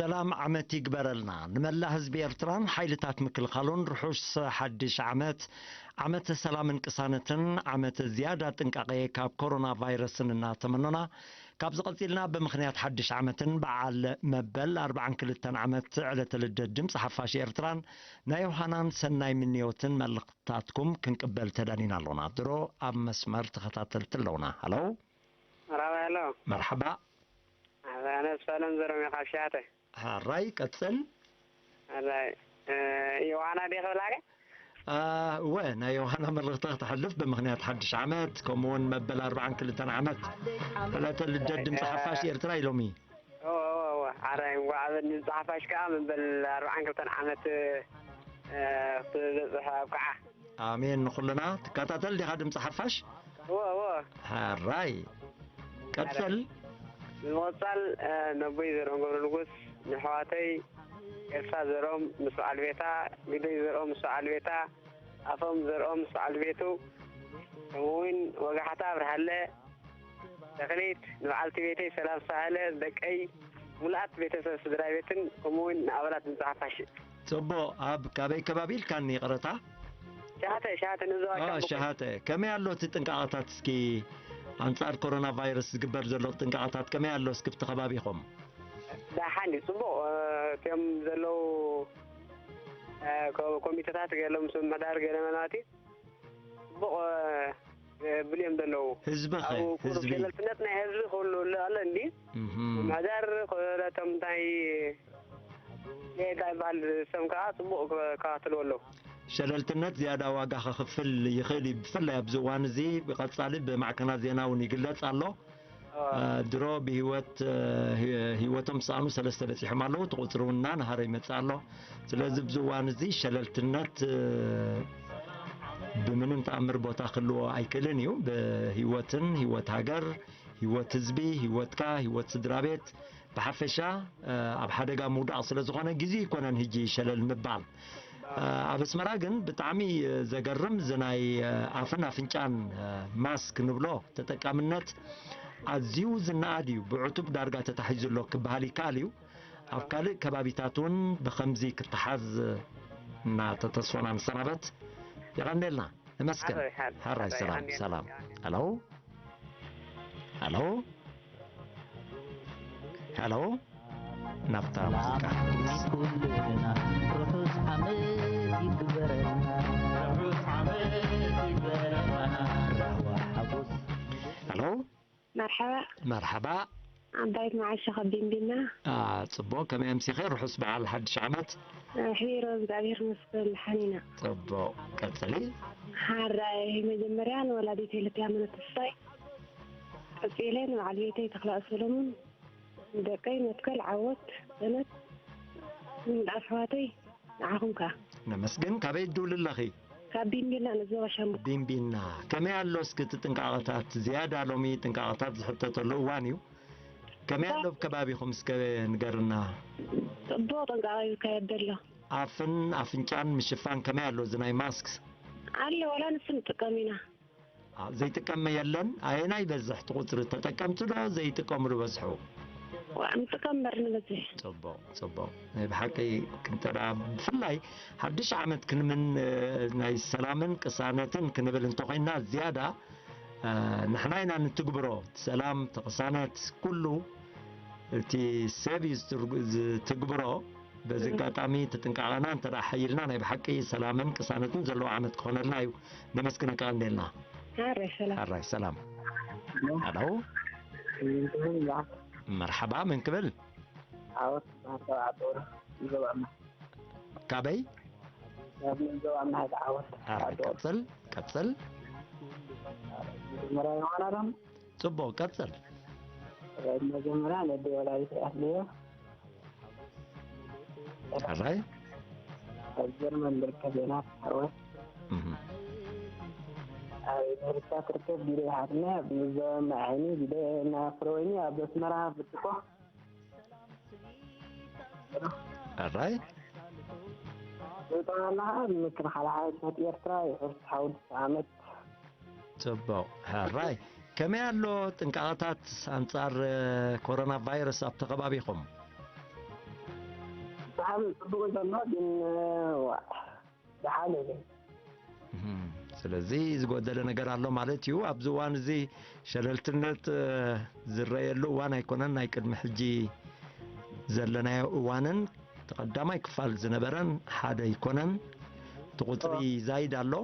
ሰላም ዓመት ይግበረልና። ንመላእ ህዝቢ ኤርትራን ሓይልታት ምክልኻሉን ርሑስ ሓድሽ ዓመት፣ ዓመተ ሰላምን ቅሳነትን፣ ዓመተ ዝያዳ ጥንቃቐ ካብ ኮሮና ቫይረስን እናተመኖና፣ ካብዚ ቀጺልና ብምኽንያት ሓድሽ ዓመትን በዓል መበል ኣርብዓን ክልተን ዓመት ዕለተ ልደት ድምፂ ሓፋሽ ኤርትራን ናይ ዮሃናን ሰናይ ምንዮትን መልእኽትታትኩም ክንቅበል ተዳኒና ኣሎና። ድሮ ኣብ መስመር ተኸታተልቲ ኣለውና። ሃሎ። መርሃባ፣ ሃሎ። መርሓባ። ኣነ ኣስፋለም ዘሮም እየ ካብ ሸሓተ። ሓራይ፣ ቀጽል። ኣላይ፣ እ፣ ዮሃና ድየ ክብላከ? አ፣ እወ፣ ናይ ዮሃና መልእኽቲ ክተሕልፍ ብምኽንያት ሓድሽ ዓመት፣ ከምኡውን መበል ኣርብዓን ክልተን ዓመት ዕለተ ልደት ድምፂ ሓፋሽ ኤርትራ ኢሎሚ። እወ፣ እወ፣ እወ። ሓራይ፣ እንኳዕ ኣብ ድምፂ ሓፋሽ ከኣ መበል ኣርብዓን ክልተን ዓመት፣ እ፣ ክትበጽሕ ኣብቅዓ። ኣሜን። ንኹልና ትከታተል ዲኻ ድምፂ ሓፋሽ? እወ፣ እወ። ሓራይ። ቀጽል። ብምቕጻል፣ እ፣ ነቦይ ዘርኦም ገብረ ንጉስ፣ ንኣሕዋተይ ኤልሳ ዘርኦም ምስ በዓል ቤታ፣ ግደይ ዘርኦም ምስ በዓል ቤታ፣ ኣፎም ዘርኦም ምስ በዓል ቤቱ፣ ከምኡውን ወጋሕታ ኣብርሃለ፣ ተኽሊት፣ ንበዓልቲ ቤተይ ሰላም ሳህለ፣ ደቀይ፣ ሙሉኣት ቤተሰብ ስድራ ቤትን፣ ከምኡውን ንኣባላት ድምፂ ሓፋሽ። ጽቡቕ። ኣብ ካበይ ከባቢ ኢልካኒ ይቕረታ? ሸሓተ፣ ሸሓተ፣ ንዞባ አ፣ ሻምበቆ። ሸሓተ። ከመይ ኣሎ እቲ ጥንቃቐታት እስኪ ኣንጻር ኮሮና ቫይረስ ዝግበር ዘሎ ጥንቃቐታት ከመይ ኣሎ እስኪ ብቲ ከባቢኹም? ደሓን እዩ፣ ጽቡቕ። እ፣ እቶም ዘለዉ፣ እ፣ ኮ-፣ ኮሚተታት ገለ ምስ ምምሕዳር ገለ መናቲ ጽቡቕ፣ እ፣ የብሉ እዮም ዘለዉ። ህዝቢ ኸ? ኣብኡ ቁሩብ ህዝቢ? ሸለልትነት ናይ ህዝቢ ክህሉ ኣሎ፣ ኣሎ እንዲ። እህ። ምምሕዳር ኮለቶም እንታይ፣ እንታይ ይበሃል፣ ሰም ከኣ ጽቡቕ ክከታተልዎ ኣለዉ። ሸለልትነት ዝያዳ ዋጋ ከኽፍል ይኽእል እዩ። ብፍላይ ኣብዚ እዋን እዚ ብቐጻሊ ብማዕከናት ዜና እውን ይግለጽ ኣሎ። ኣዎ። እ፣ ድሮ ብህይወት፣ እ፣ ህይ-፣ ህይወቶም ዝሰኣኑ ሰለስተ በጺሖም ኣለዉ። እቲ ቁጽሪ እውን እናነሃረ ይመጽእ ኣሎ። ስለዚ ኣብዚ እዋን እዚ ሸለልትነት፣ እ፣ ብምንም ተኣምር ቦታ ክህልዎ ኣይክእልን እዩ። ብህይወትን ህይወት ሃገር፣ ህይወት ህዝቢ፣ ህይወትካ፣ ህይወት ስድራ ቤት፣ ብሓፈሻ፣ እ፣ ኣብ ሓደጋ ምውዳቕ ስለ ዝኾነ ግዜ ኣይኮነን ሕጂ ሸለል ምባል። እ፣ ኣብ ኣስመራ ግን ብጣዕሚ፣ እ፣ ዘገርም እዚ ናይ፣ እ፣ ኣፍን ኣፍንጫን፣ እ፣ ማስክ ንብሎ ተጠቃምነት ኣዝዩ ዝነኣድ እዩ። ብዕቱብ ዳርጋ ተታሒዙ ኣሎ ክበሃል ይከኣል እዩ። ኣብ ካልእ ከባቢታት እውን ብኸምዚ ክተሓዝ እናተተስፎና ንሰናበት። የቐንየልና። ነመስግን። ሓራይ፣ ሓራይ፣ ሓራይ፣ ሓራይ፣ ሰላም፣ ሓራይ፣ ሰላም። ሓራይ። ሄሎ? ሄሎ? ሄሎ? ናብታ ሙዚቃ። ሰላም ንኩልና፣ ርሑስ ዓመት ይግበረልና። ርሑስ ዓመት ይግበረልና። ራህዋ ሓጎስ። ሄሎ? መርሓባ። መርሓባ። ዓባይት መዓሻ ካብ ቢንቢና። አ፣ ጽቡቕ፣ ከመይ ኣምሲኺ? ርሑስ በዓል ሓድሽ ዓመት። ኣሕቢሮ፣ እግዚኣብሔር ይመስገን፣ ደሓን ኢና። ጽቡቕ፣ ቀጽሊ። ሓራይ፣ መጀመርያ ንወላዲተይ ልክያ መነ ተስፋይ፣ ቀጺለ ንበዓል ቤተይ ተኽለኣብ ሰሎሞን፣ ንደቀይ መትከል፣ ዓወት፣ ሰነት፣ ንኣሕዋተይ፣ ንዓኹም ከኣ። ነመስግን። ካበይ ትድውሊ ኣለኺ? ካብ ቢንቢና ንዞባ ሻምቡ። ቢንቢና። ከመይ ኣሎ እስኪ እቲ ጥንቃቐታት? ዝያዳ ሎሚ ጥንቃቐታት ዝሕተተሉ እዋን እዩ። ከመይ ኣሎ ኣብ ከባቢኹም እስከ ንገርና? ጽቡቕ ጥንቃቐ ይካየድ ዘሎ። ኣፍን ኣፍንጫን ምሽፋን ከመይ ኣሎ እዚ ናይ ማስክ? ኣሎ፣ ዋላ ንሱ ንጥቀም ኢና። አ፣ ዘይጥቀም የለን? ኣየናይ ይበዝሕ እቲ ቁጽሪ? ተጠቀምቲ ዶ ዘይጥቀምሉ በዝሑ? ዋ፣ ንጥቀም እምበር ንበዝሕ። ጽቡቕ፣ ጽቡቕ። ናይ ብሓቂ ክንተ ደኣ ብፍላይ ሓድሽ ዓመት ክንምን፣ እ፣ ናይ ሰላምን ቅሳነትን ክንብል እንተኾይንና ዝያዳ፣ እ፣ ንሕና ኢና ንትግብሮ። ሰላም፣ ተቕሳነት፣ ኩሉ እቲ ሰብ እዩ ዝትርጉ-፣ ዝትግብሮ። በዚ ኣጋጣሚ እቲ ጥንቃቐና እንተ ደኣ ሓይልና ናይ ብሓቂ ሰላምን ቅሳነትን ዘለዎ ዓመት ክኾነልና እዩ። ነመስግነካ እንዴልና። ሓራይ ሰላም። ሓራይ ሰላም። ሃሎ። ሃሎ። መርሓባ፣ መን ክብል? ዓወት በሃር ካብ ዓዲ ወረ ይገባና። ካበይ? ካብ ምንዘው ኣብ ናይዚ ዓወት ሓራይ ዓዲ ወረ። ቀጽል፣ ቀጽል። መጀመርያ ዮሃና ዶም? ጽቡቕ፣ ቀጽል። መጀመርያ ነዲ ወላዲት ኣስልዮ። ሓራይ? ኣብ ጀርመን ዝርከብ ዮናስ ሓወ። እህ። ኣብ ዩኒቨርሲታት ትርከብ ቢሮ ይሓትና፣ ብዞም መዓይኒ ቢደ እና ፍሮወይኒ ኣብ ኣስመራ ብርጭቆ። ኣራይ? ብጠቕላላ ምክልኻል ሓይልታት ኤርትራ ይሕርስ ሓውድስ ዓመት። ጽቡቕ። ኣራይ? ከመይ ኣሎ ጥንቃቐታት ኣንጻር፣ እ፣ ኮሮና ቫይረስ ኣብቲ ከባቢኹም? ጽቡቕ ዘሎ ግን፣ ዋ፣ ደሓን እዩ። እህም፣ ስለዚ ዝጎደለ ነገር ኣሎ ማለት እዩ። ኣብዚ እዋን እዚ ሸለልትነት፣ እ፣ ዝረየሉ እዋን ኣይኮነን። ናይ ቅድሚ ሕጂ ዘለናዮ እዋንን እቲ ቀዳማይ ክፋል ዝነበረን ሓደ ኣይኮነን። እቲ ቁጽሪ ዛይድ ኣሎ።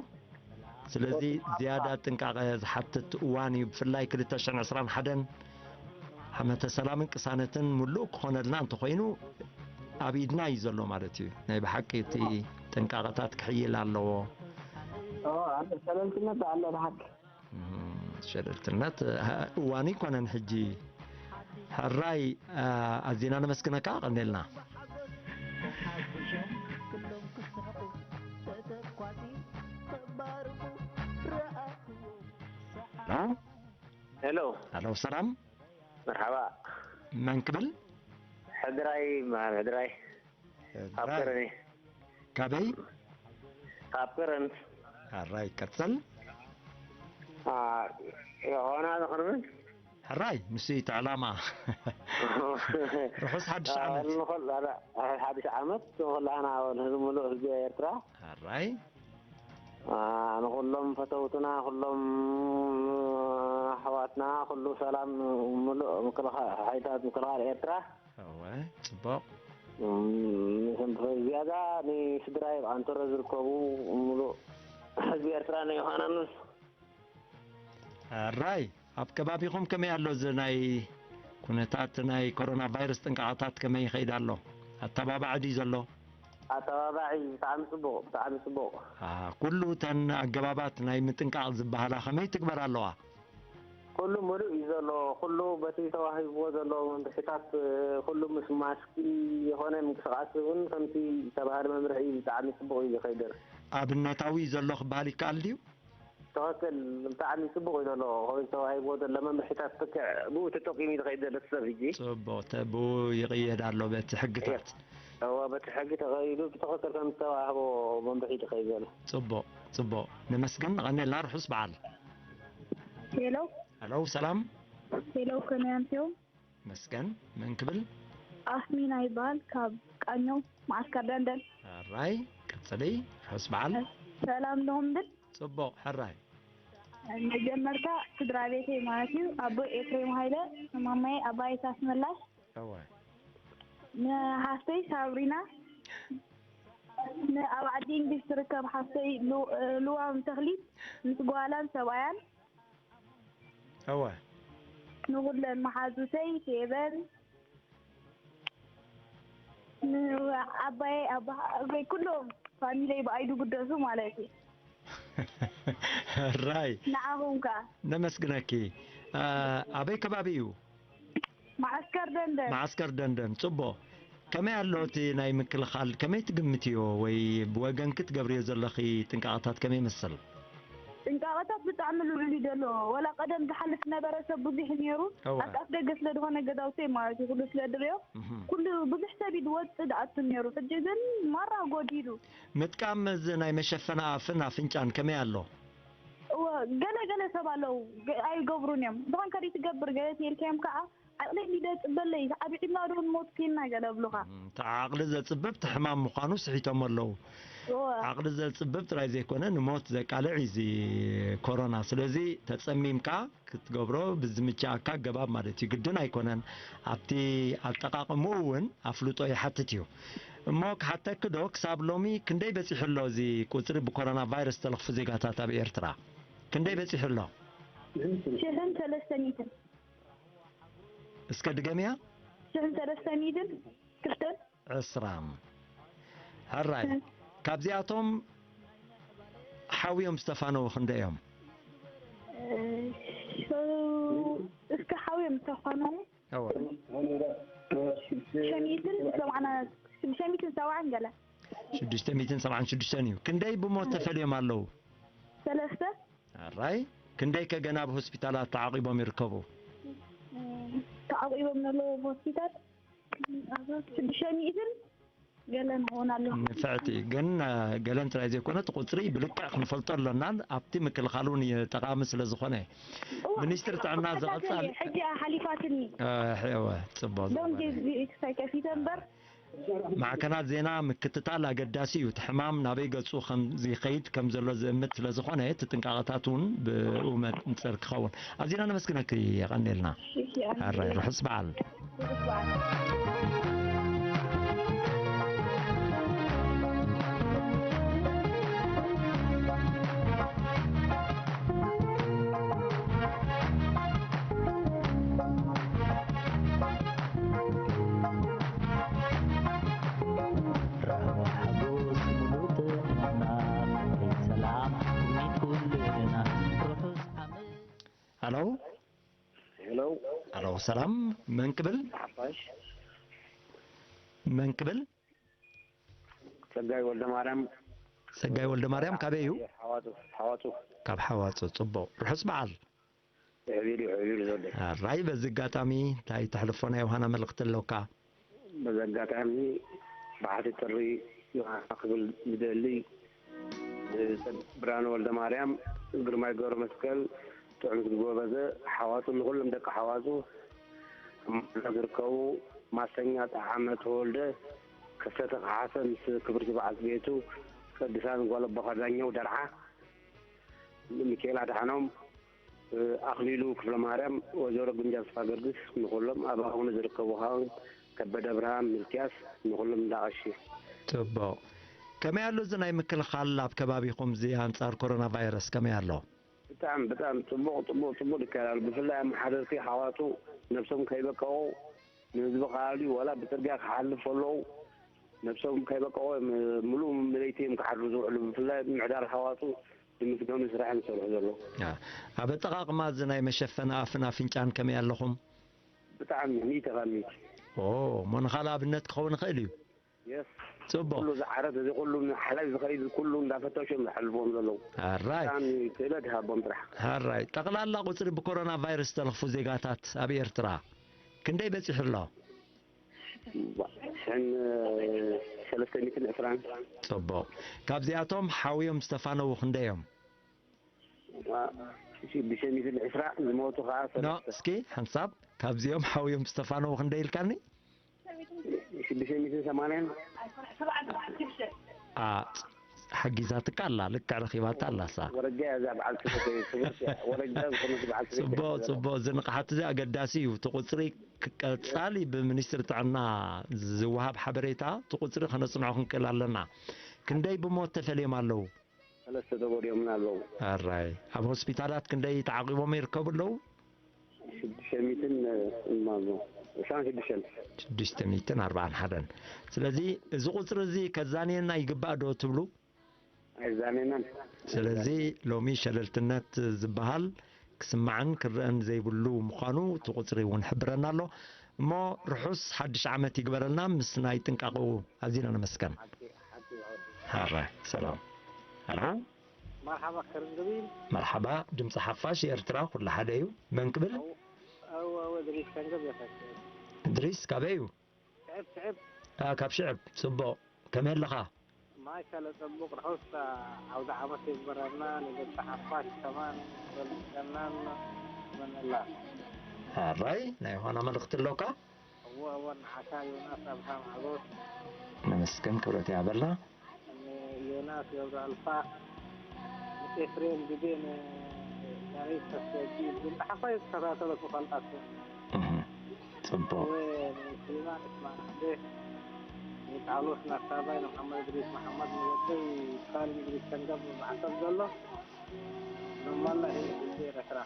ስለዚ ዝያዳ ጥንቃቐ ዝሓትት እዋን እዩ። ብፍላይ ክልተ ሽሕን ዕስራን ሓደን ዓመተ ሰላምን ቅሳነትን ምሉእ ክኾነልና እንተኾይኑ ኣብ ኢድና እዩ ዘሎ ማለት እዩ። ናይ ብሓቂ እቲ ጥንቃቐታት ክሕይል ኣለዎ። ኦ፣ ኣሎ፣ ሸለልትነት ኣሎ ብሓቂ። እም፣ ሸለልትነት፣ እ፣ እዋኑ ኣይኮነን ሕጂ። ሕራይ፣ እ፣ ኣዚና ነመስግነካ፣ ቀንዴልና። ሄሎ። ሄሎ፣ ሰላም። መርሓባ። መን ክብል? ሕድራይ ይበሃል፣ ሕድራይ። ካብ ሕድራይ። ከረን እየ። ካበይ? ካብ ከረን። ሕራይ፣ ቀጽል። አ፣ የኾና ዝኽርብን? ሕራይ፣ ንሱ እዩ እቲ ዕላማ። ርሑስ ሓድሽ አ፣ ዓመት። ንኹል-፣ አ፣ ርሑስ ሓድሽ ዓመት ንኹላህና፣ ንህዝቢ፣ ምሉእ ህዝቢ ኤርትራ። ሕራይ። አ፣ ንኹሎም ፈተውትና፣ ኩሎም ኣሕዋትና፣ ኩሉ ሰላም፣ ምሉእ ምክልኻ-፣ ሓይልታት ምክልኻል ኤርትራ። እወ፣ ጽቡቕ። እም፣ ዝያዳ ንስድራይ ኣብ ኣንቶረ ዝርከቡ፣ ምሉእ ህዝቢ ኤርትራ ናይ ዮሃናንስ። ሕራይ፣ ኣብ ከባቢኹም ከመይ ኣሎ እዚ ናይ ኩነታት ናይ ኮሮና ቫይረስ ጥንቃቐታት ከመይ ይኸይድ ኣሎ? ኣተባባዒ ድዩ ዘሎ? ኣተባባዒ ብጣዕሚ ጽቡቕ፣ ብጣዕሚ ጽቡቕ። አ፣ ኩሉ እተን ኣገባባት ናይ ምጥንቃቕ ዝበሃላ ከመይ ትግበር ኣለዋ? ኩሉ ምሉእ እዩ ዘሎ። ኩሉ በቲ ተዋሂብዎ ዘሎ መምርሒታት፣ ኩሉ ምስ ማስኪ፣ የኾነ ምንቅስቓስ እውን ከምቲ ዝተባህለ መምርሒ ብጣዕሚ ጽቡቕ እዩ ዝኸይድ። ኣብነታዊ እዩ ዘሎ ክበሃል ይከኣል ድዩ? ትኽክል፣ ብጣዕሚ ጽቡቕ እዩ ዘሎ። ከምቲ ተዋሂብዎ ዘሎ መምርሒታት ልክዕ ብኡ ተጠቒሙ እዩ ዝኸይድ ዘሎ እቲ ሰብ ሕጂ። ጽቡቕ፣ ተ-፣ ብኡ ይቕየድ ኣሎ በቲ ሕግታት። እወ፣ በቲ ሕጊ ተኸይዱ ብትኽክል ከም ዝተዋህቦ መምርሒ እዩ ዝኸይድ ዘሎ። ጽቡቕ፣ ጽቡቕ። ነመስግን፣ ንቐንየልና፣ ርሑስ በዓል። ሄሎ። ሄሎ፣ ሰላም። ሄሎ፣ ከመይ ኣምስዮም? መስገን፣ መን ክብል? ኣስሚና ይበሃል፣ ካብ ቃኘው፣ መዓስከር ደንደን። ሕራይ፣ ቀጽሊ፣ ርሑስ በዓል። ሰላም ዲኹም ብል? ጽቡቕ፣ ሕራይ። መጀመርታ ስድራ ቤተይ ማለት እዩ፣ ኣቦይ ኤፍሬም ሃይለ፣ ማማይ ኣባይት ኣስመላሽ፣ እወ። ንሓፍተይ ሳብሪና፣ ንኣብ ዓዲ እንግሊዝ ትርከብ ሓፍተይ ሉ-፣ ልዋም ተኽሊት፣ ምስ ጓላን ሰብኣያን፣ እወ። ንኹለን መሓዙተይ ፌበን፣ ንዓባየይ ኣባይ፣ ኩሎም ፋሚለይ ብኣይ ዝግደሱ ማለት እዩ። ሕራይ። ንዓኹም ከኣ። ነመስግነኪ። አ፣ ኣበይ ከባቢ እዩ? መዓስከር ደንደን። መዓስከር ደንደን። ጽቡቕ። ከመይ ኣሎ እቲ ናይ ምክልኻል፣ ከመይ ትግምትዮ ወይ ብወገንኪ ትገብርዮ ዘለኺ ጥንቃቐታት ከመይ ይመስል? ጥንቃቐታት ብጣዕሚ ልዑል እዩ ዘሎ። ወላ ቀደም ዝሓልፍ ነበረ ሰብ ብዙሕ ነይሩ። እወ። ኣብቲ ኣፍ ደገ ስለ ዝኾነ ገዛውተይ ማለት እዩ፣ ኩሉ ስለ ድርዮ፣ እህም። ኩሉ ብዙሕ ሰብ እዩ ዝወጽእ ዝኣቱ ነይሩ። ሕጂ ግን ማራ ጎዲሉ። ምጥቃም እዚ ናይ መሸፈኒ ኣፍን ኣፍንጫን ከመይ ኣሎ? እወ፣ ገለ ገለ ሰብ ኣለዉ፣ ገ-፣ ኣይገብሩን እዮም። ዝኾንካ ደይ ትገብር፣ ገለ ተይልካዮም ከኣ፣ ዓቕለይ እንዲደ ጽበለይ፣ ዓቢ ዕድና ዶ ንሞት ኬንና ገለ እብሉኻ። እም፣ እቲ ዓቕሊ ዘጽብብ እቲ ሕማም ምዃኑ ስሒቶም ኣለዉ። እወ። ዓቕሊ ዘጽብብ ጥራይ ዘይኮነ፣ ንሞት ዘቃልዕ እዩ እዚ ኮሮና። ስለዚ ተጸሚምካ ክትገብሮ ብዝምችኣካ ኣገባብ ማለት እዩ። ግድን ኣይኮነን። ኣብቲ ኣጠቓቕምኡ እውን ኣፍልጦ ይሓትት እዩ። እሞ ክሓተኪ ዶ፣ ክሳብ ሎሚ ክንደይ በጺሑ ኣሎ እዚ ቁጽሪ ብኮሮና ቫይረስ ዝተለኽፉ ዜጋታት ኣብ ኤርትራ? ክንደይ በጺሑ ኣሎ? ሽሕን ሰለስተ ሚእትን። እስከ ድገምያ። ሽሕን ሰለስተ ሚእትን ክልተን። ዕስራ። ሕራይ። እ። ካብዚኣቶም ሓውዮም ዝተፋነዉ ክንደይ እዮም? እ፣ ሸ-፣ እስከ ሓውዮም ዝተፋነዉ? እወ። ሽዱሽተ ሚእትን ሰብዓን፣ ሽዱሽተ ሚእትን ሰብዓን ገለ። ሽዱሽተ ሚእትን ሰብዓን ሽዱሽተን እዩ። ክንደይ ብሞት ተፈልዮም ኣለዉ? ሰለስተ። ሕራይ። ክንደይ ከ ገና ኣብ ሆስፒታላት ተዓቂቦም ይርከቡ? ተዓቂቦም ዘለዉ ኣብ ሆስፒታል ሽዱሽተ ሚእትን ገለን ክኾኑ ኣለዉ። ንፍዕቲ። ግን፣ እ፣ ገለን ጥራይ ዘይኮነ፣ እቲ ቁጽሪ ብልክዕ ክንፈልጦ ኣሎናን ኣብቲ ምክልኻል እውን ይ-፣ ጠቓሚ ስለ ዝኾነ። እዋ፣ ሚኒስትሪ ጥዕና ዝቐጻል ሕጂ ሓሊፋትኒ። እ፣ ሕወ፣ ጽቡቕ ዶም ዝነበረ። ጌዝ ክሳይ ከፊተ እምበር፣ ማዕከናት ዜና ምክትታል ኣገዳሲ እዩ። እቲ ሕማም ናበይ ገጹ ከም ዝኸይድ ከም ዘሎ ዝእምት ስለ ዝኾነ፣ እቲ ጥንቃቐታት እውን ብእኡ መንጽር ክኸውን። ኣዚና ነመስግነኪ፣ የቐንየልና። ኣራይ፣ ርሑስ በዓል። ራህዋ ሓጎስ ሙሉእ ጥዕና፣ ፍቕሪ ሰላም፣ ስኒት ኩልና፣ ርሑስ ዓመት። ሃሎ፣ ሄሎ። ሃሎ፣ ሰላም፣ መን ክብል? ሓፋሽ። መን ክብል? ጸጋይ ወልደ ማርያም። ጸጋይ ወልደ ማርያም ካበይ እዩ? ሓዋጡ፣ ሓዋጡ። ካብ ሓዋጡ፣ ጽቡቕ። ርሑስ በዓል። ሕቢር እዩ፣ ሕቢር ዘሎ። ኣራይ፣ በዚ ኣጋጣሚ እንታይ ተሕልፎ ናይ ዮሃና መልእኽቲ ኣለውካ? በዚ ኣጋጣሚ በዓልቲ ጥሪ ዮሃና ክብል ዝደሊ፣ ብርሃነ ወልደ ማርያም፣ ግርማይ ገብረ መስቀል፣ ጥዑም ዝጎበዘ፣ ሓዋጡ፣ ንኹሎም ደቂ ሓዋጡ፣ ኣብ ዝርከቡ ማሰኛ፣ ጠዓመ ተወልደ፣ ከሰተ ከሓሰ ምስ ክብርቲ በዓልቲ ቤቱ፣ ቅዱሳን ጓል ኣቦኻ ዳኛው ደርዓ፣ ሚካኤል ኣድሓኖም፣ ኣኽሊሉ ክፍለማርያም፣ ወይዘሮ ግምጃ ተስፋ ገርግስ፣ ንኹሎም ኣብ ኣሁነ ዝርከቡ ኻውን ከበደ ብርሃን ሚልክያስ፣ ንኹሎም እንዳቐሺ። ጽቡቕ። ከመይ ኣሎ እዚ ናይ ምክልኻል ኣብ ከባቢኹም እዚ ኣንጻር ኮሮና ቫይረስ ከመይ ኣሎ? ብጣዕሚ፣ ብጣዕሚ ጽቡቕ፣ ጽቡቕ፣ ጽቡቕ ይካየድ ኣሎ። ብፍላይ ኣመሓደርቲ ሓዋጡ ነብሶም ከይበቀቑ ንህዝቢ ከባቢ ዋላ ብጽርግያ ክሓልፍ ከለዉ ነብሶም ከይበቀቑ እዮም፣ ምሉእ ለይቲ እዮም ክሓድሩ ዝውዕሉ። ብፍላይ ምምሕዳር ሓዋጡ ዝምስገኑ ስራሕ እዮም ዝሰርሑ ዘለዉ። ያ፣ ኣብ ኣጠቓቕማ እዚ ናይ መሸፈኒ ኣፍን ኣፍንጫን ከመይ ኣለኹም? ብጣዕሚ ሚእቲ ካብ ሚእቲ። ኦ፣ እሞ ንኻልእ ኣብነት ክኸውን ይኽእል እዩ። የስ። ጽቡቕ። ኩሉ ዝዓረፍ፣ እዚ ኩሉ ንሓላይ ዝኸይድ ኩሉ እንዳፈተሹ እዮም ዝሓልፍዎም ዘለዉ። ኣራይ። ብጣዕሚ ክእለት ይሃቦም ጥራሕ። ኣራይ። ጠቕላላ ቁጽሪ ብኮሮና ቫይረስ ዝተለኽፉ ዜጋታት ኣብ ኤርትራ ክንደይ በጺሑ ኣሎ? ሽሕን ሰለስተ ሚእትን ዕስራን። ጽቡቕ። ካብዚኣቶም ሓውዮም ዝተፋነዉ ክንደይ እዮም? ሽዱሽተ ሚእትን ዕስራ፣ ዝሞቱ ኸዓ ኖ፣ ሰለስተ። እስኪ ሓንሳብ ካብዚኦም ሓውዮም ዝተፋነዉ ክንደይ ኢልካኒ? ሽዱሽተ ሚእትን ሰማንያን። ኣ፣ ሓጊዛትካ ኣላ፣ ልክዕ ረኺባታ ኣላ እሳ። ወረጃ እያ እዛ በዓልቲ ቤተይ፣ ክብርቲ እያ። ወረጃ ዝኾነት በዓልቲ ቤተይ ጽቡቕ፣ እያ። ጽቡቕ። እዚ ንቕሓት እዚ ኣገዳሲ እዩ። እቲ ቁጽሪ ክ-፣ ቀጻሊ ብሚኒስትሪ ጥዕና ዝወሃብ ሓበሬታ፣ እቲ ቁጽሪ ከነጽንዖ ክንክእል ኣለና። ክንደይ ብሞት ተፈልዮም ኣለዉ? ሰለስተ ተጎዲኦምና ኣለዉ። ኣራይ። ኣብ ሆስፒታላት ክንደይ ተዓቂቦም ይርከቡ ኣለዉ? ሽዱሽተ ሚእትን፣ እማ፣ ዕስራን ሽዱሽተን። ሽዱሽተ ሚእትን ኣርባዓን ሓደን። ስለዚ፣ እዚ ቁጽሪ እዚ ከዛንየና ይግባእ ዶ ትብሉ? ኣይዛንየናን። ስለዚ፣ ሎሚ ሸለልትነት ዝበሃል ክስማዕን ክረአን ዘይብሉ ምዃኑ እቲ ቁጽሪ እውን ይሕብረና ኣሎ። እሞ፣ ርሑስ ሓድሽ ዓመት ይግበረልና፣ ምስ ናይ ጥንቃቐኡ ኣዚና ነመስገን። ሓቂ፣ ሓቂ፣ ሓቂ። ሓራይ፣ ሰላም። ሃሎ። መርሓባ ከርንግቢል። መርሓባ፣ ድምፂ ሓፋሽ ኤርትራ ኩሉ ሓደ እዩ። መን ክብል? ኣው-፣ ኣው-፣ ኣው፣ እድሪስ ከንገብ የፈክር። እድሪስ ካበይ እዩ? ስዕብ፣ ስዕብ። ኣ፣ ካብ ሽዕብ። ጽቡቕ። ከመይ ኣለኻ? ማሻለ ጽቡቕ፣ ርሑስ ዓውደ ዓመት ይግበረልና። ንደቂ ሓፋሽ ከማን በልጸናን መነላ። ኣራይ፣ ናይ ዮሃና መልእኽቲ ኣለውካ? እወ፣ እወ፣ ንዓካ ዮናስ ኣብርሃም ሓጎስ። ነመስገን፣ ክብረት ይሃበልና። ዮናስ ገብረ ኣልፋ፣ ኤፍሬም ግዜ፣ ንያሬድ ተስፋ፣ ብጣዕሚ ይከታተለኩ ፈልጣት። እህ፣ ጽቡቅ። እወ፣ ንስሊማን እስማን ዓንዴ፣ ንጳውሎስ ናሳባይ፣ ንመሓመድ እድሪስ መሓመድ፣ ንወደይ ካል እድሪስ ሰንገብ፣ ብዓሰብ ዘሎ፣ ንመላእ ህዝቢ ኤርትራ።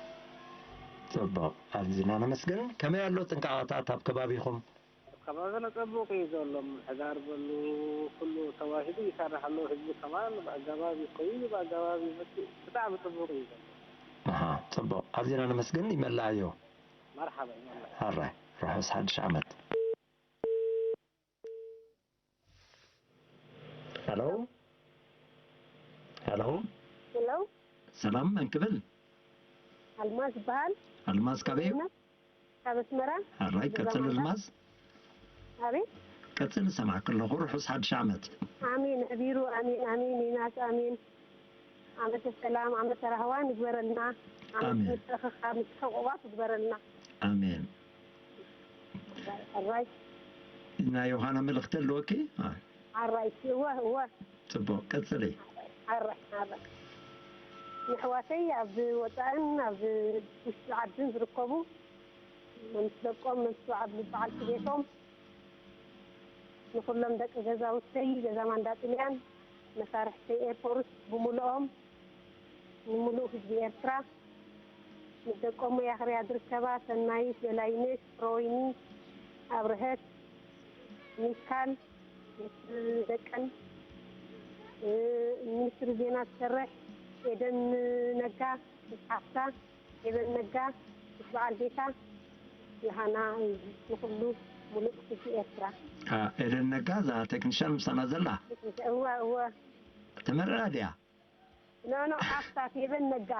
ጽቡቅ። ኣዚና ነመስግን። ከመይ ኣሎ ጥንቃቐታት ኣብ ከባቢኹም? ኣብ ከባቢና ጽቡቕ እዩ ዘሎ። ምምሕዳር በሉ ኩሉ ተዋሂዱ ይሰርሕ ኣሎ። ህዝቢ ከማን ብኣገባብ ይኸይድ፣ ብኣገባብ ይመጽእ። ብጣዕሚ ጽቡቕ እዩ ዘሎ። ኣሃ፣ ጽቡቕ። ኣዚና ነመስግን። ይመልኣዮ። መርሓባ፣ ይመልኣ። ሕራይ፣ ርሑስ ሓድሽ ዓመት። ሄሎ? ሄሎ? ሄሎ? ሰላም፣ መን ክብል? ኣልማዝ ይበሃል። ኣልማዝ ካበይ እዩ? ካብ ኣስመራ። ሕራይ፣ ቀጽል ኣልማዝ። ኣቤት። ቀጽል፣ እሰማዕኪ ኣለኹ። ርሑስ ሓድሽ ዓመት። ኣሜን፣ ኣሕቢሩ፣ ኣሜን፣ ኣሜን፣ ዮናስ፣ ኣሜን። ዓመተ ሰላም፣ ዓመተ ራህዋ ንግበረልና። ዓመት ኣሜን። ምትእኽኻብ፣ ምትሕቑቋፍ ይግበረልና። ኣሜን። ሕራይ። ናይ ዮሃና መልእኽቲ ኣለወኪ? ኣይ፣ ሓራይ እወ እወ ጽቡቕ፣ ቀጽሊ። ሓራይ ሓራይ ንኣሕዋተይ ኣብ ወፃእን ኣብ ውሽጢ ዓድን ዝርከቡ፣ መምስ ደቆም፣ መምስ በዓል በዓልቲ ቤቶም፣ ንኹሎም ደቂ ገዛውተይ፣ ገዛ ማንዳጥልያን፣ መሳርሕተይ ኤርፖርት ብምልኦም፣ ንምሉእ ህዝቢ ኤርትራ፣ ምስ ደቆም ያኽርያ ዝርከባ፣ ሰናይት፣ በላይነሽ፣ ፍረወይኒ፣ ኣብርሀት፣ ሚካል፣ ምስ ደቀን፣ ሚኒስትሪ ዜና ትሰርሕ ኤደን ነጋ፣ ምስ ሓፍታ፣ ኤደን ነጋ፣ ምስ በዓል ቤታ፣ ዮሃና፣ ንኹሉ ሙሉእ ህዝቢ ኤርትራ። ኤደን ነጋ እዛ ቴክኒሻን ምሳና ዘላ እወ እወ ተመርዕያ ድያ? ኖ ኖ ሓፍታ ፌቨን ነጋ።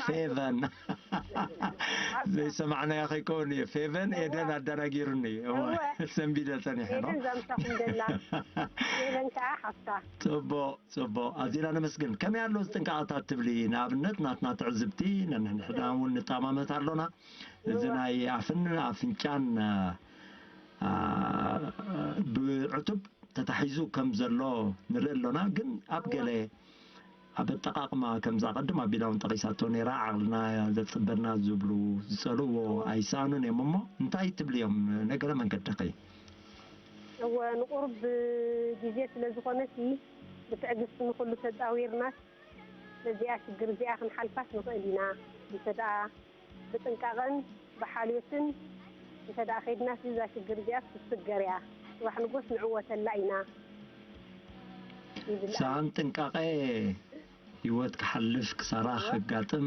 ፌቨን ዘይሰማዕናያ ከይከውን እዩ። ፌቨን ኤደን ኣደናጊሩኒ። እወ፣ እወ። ሰንቢደ ጸኒሐ ነው። ኤደን ዛምሳኹም ዘላ ፌቨን ከዓ ሓፍታ። ጽቡቕ ጽቡቕ፣ ኣዚና ነመስግን። ከመይ ኣሎ እዚ ጥንቃቐታት ትብሊ? ንኣብነት ናትና ትዕዝብቲ ነንሕድሕድና እውን ንጠማመት ኣሎና። እዚ ናይ ኣፍን ኣፍንጫን ኣ፣ ኣ፣ ብዕቱብ ተታሒዙ ከም ዘሎ ንርኢ ኣሎና። ግን ኣብ ገለ ኣብ ኣጠቓቕማ ከምዛ ቅድም ኣቢላ እውን ጠቒሳቶ ነይራ፣ ዓቕልና ዘጽበና ዝብሉ ዝጸልዎ ኣይሰኣኑን እዮም። እሞ እንታይ ትብልዮም? ነገረ መንገድኺ። እወ ንቁሩብ ግዜ ስለ ዝኾነሲ ብትዕግስቲ ንኹሉ ተጻዊርናስ ነዚኣ ሽግር እዚኣ ክንሓልፋስ ንኽእል ኢና። እንተ ደኣ ብጥንቃቐን ብሓልዮትን እንተ ደኣ ከይድናስ እዛ ሽግር እዚኣስ ክትስገር እያ። ጽባሕ ንጎስ ንዕወተላ ኢና ይብል። ሰኣን ጥንቃቐ ህይወት ክሓልፍ ክሳራ ከጋጥም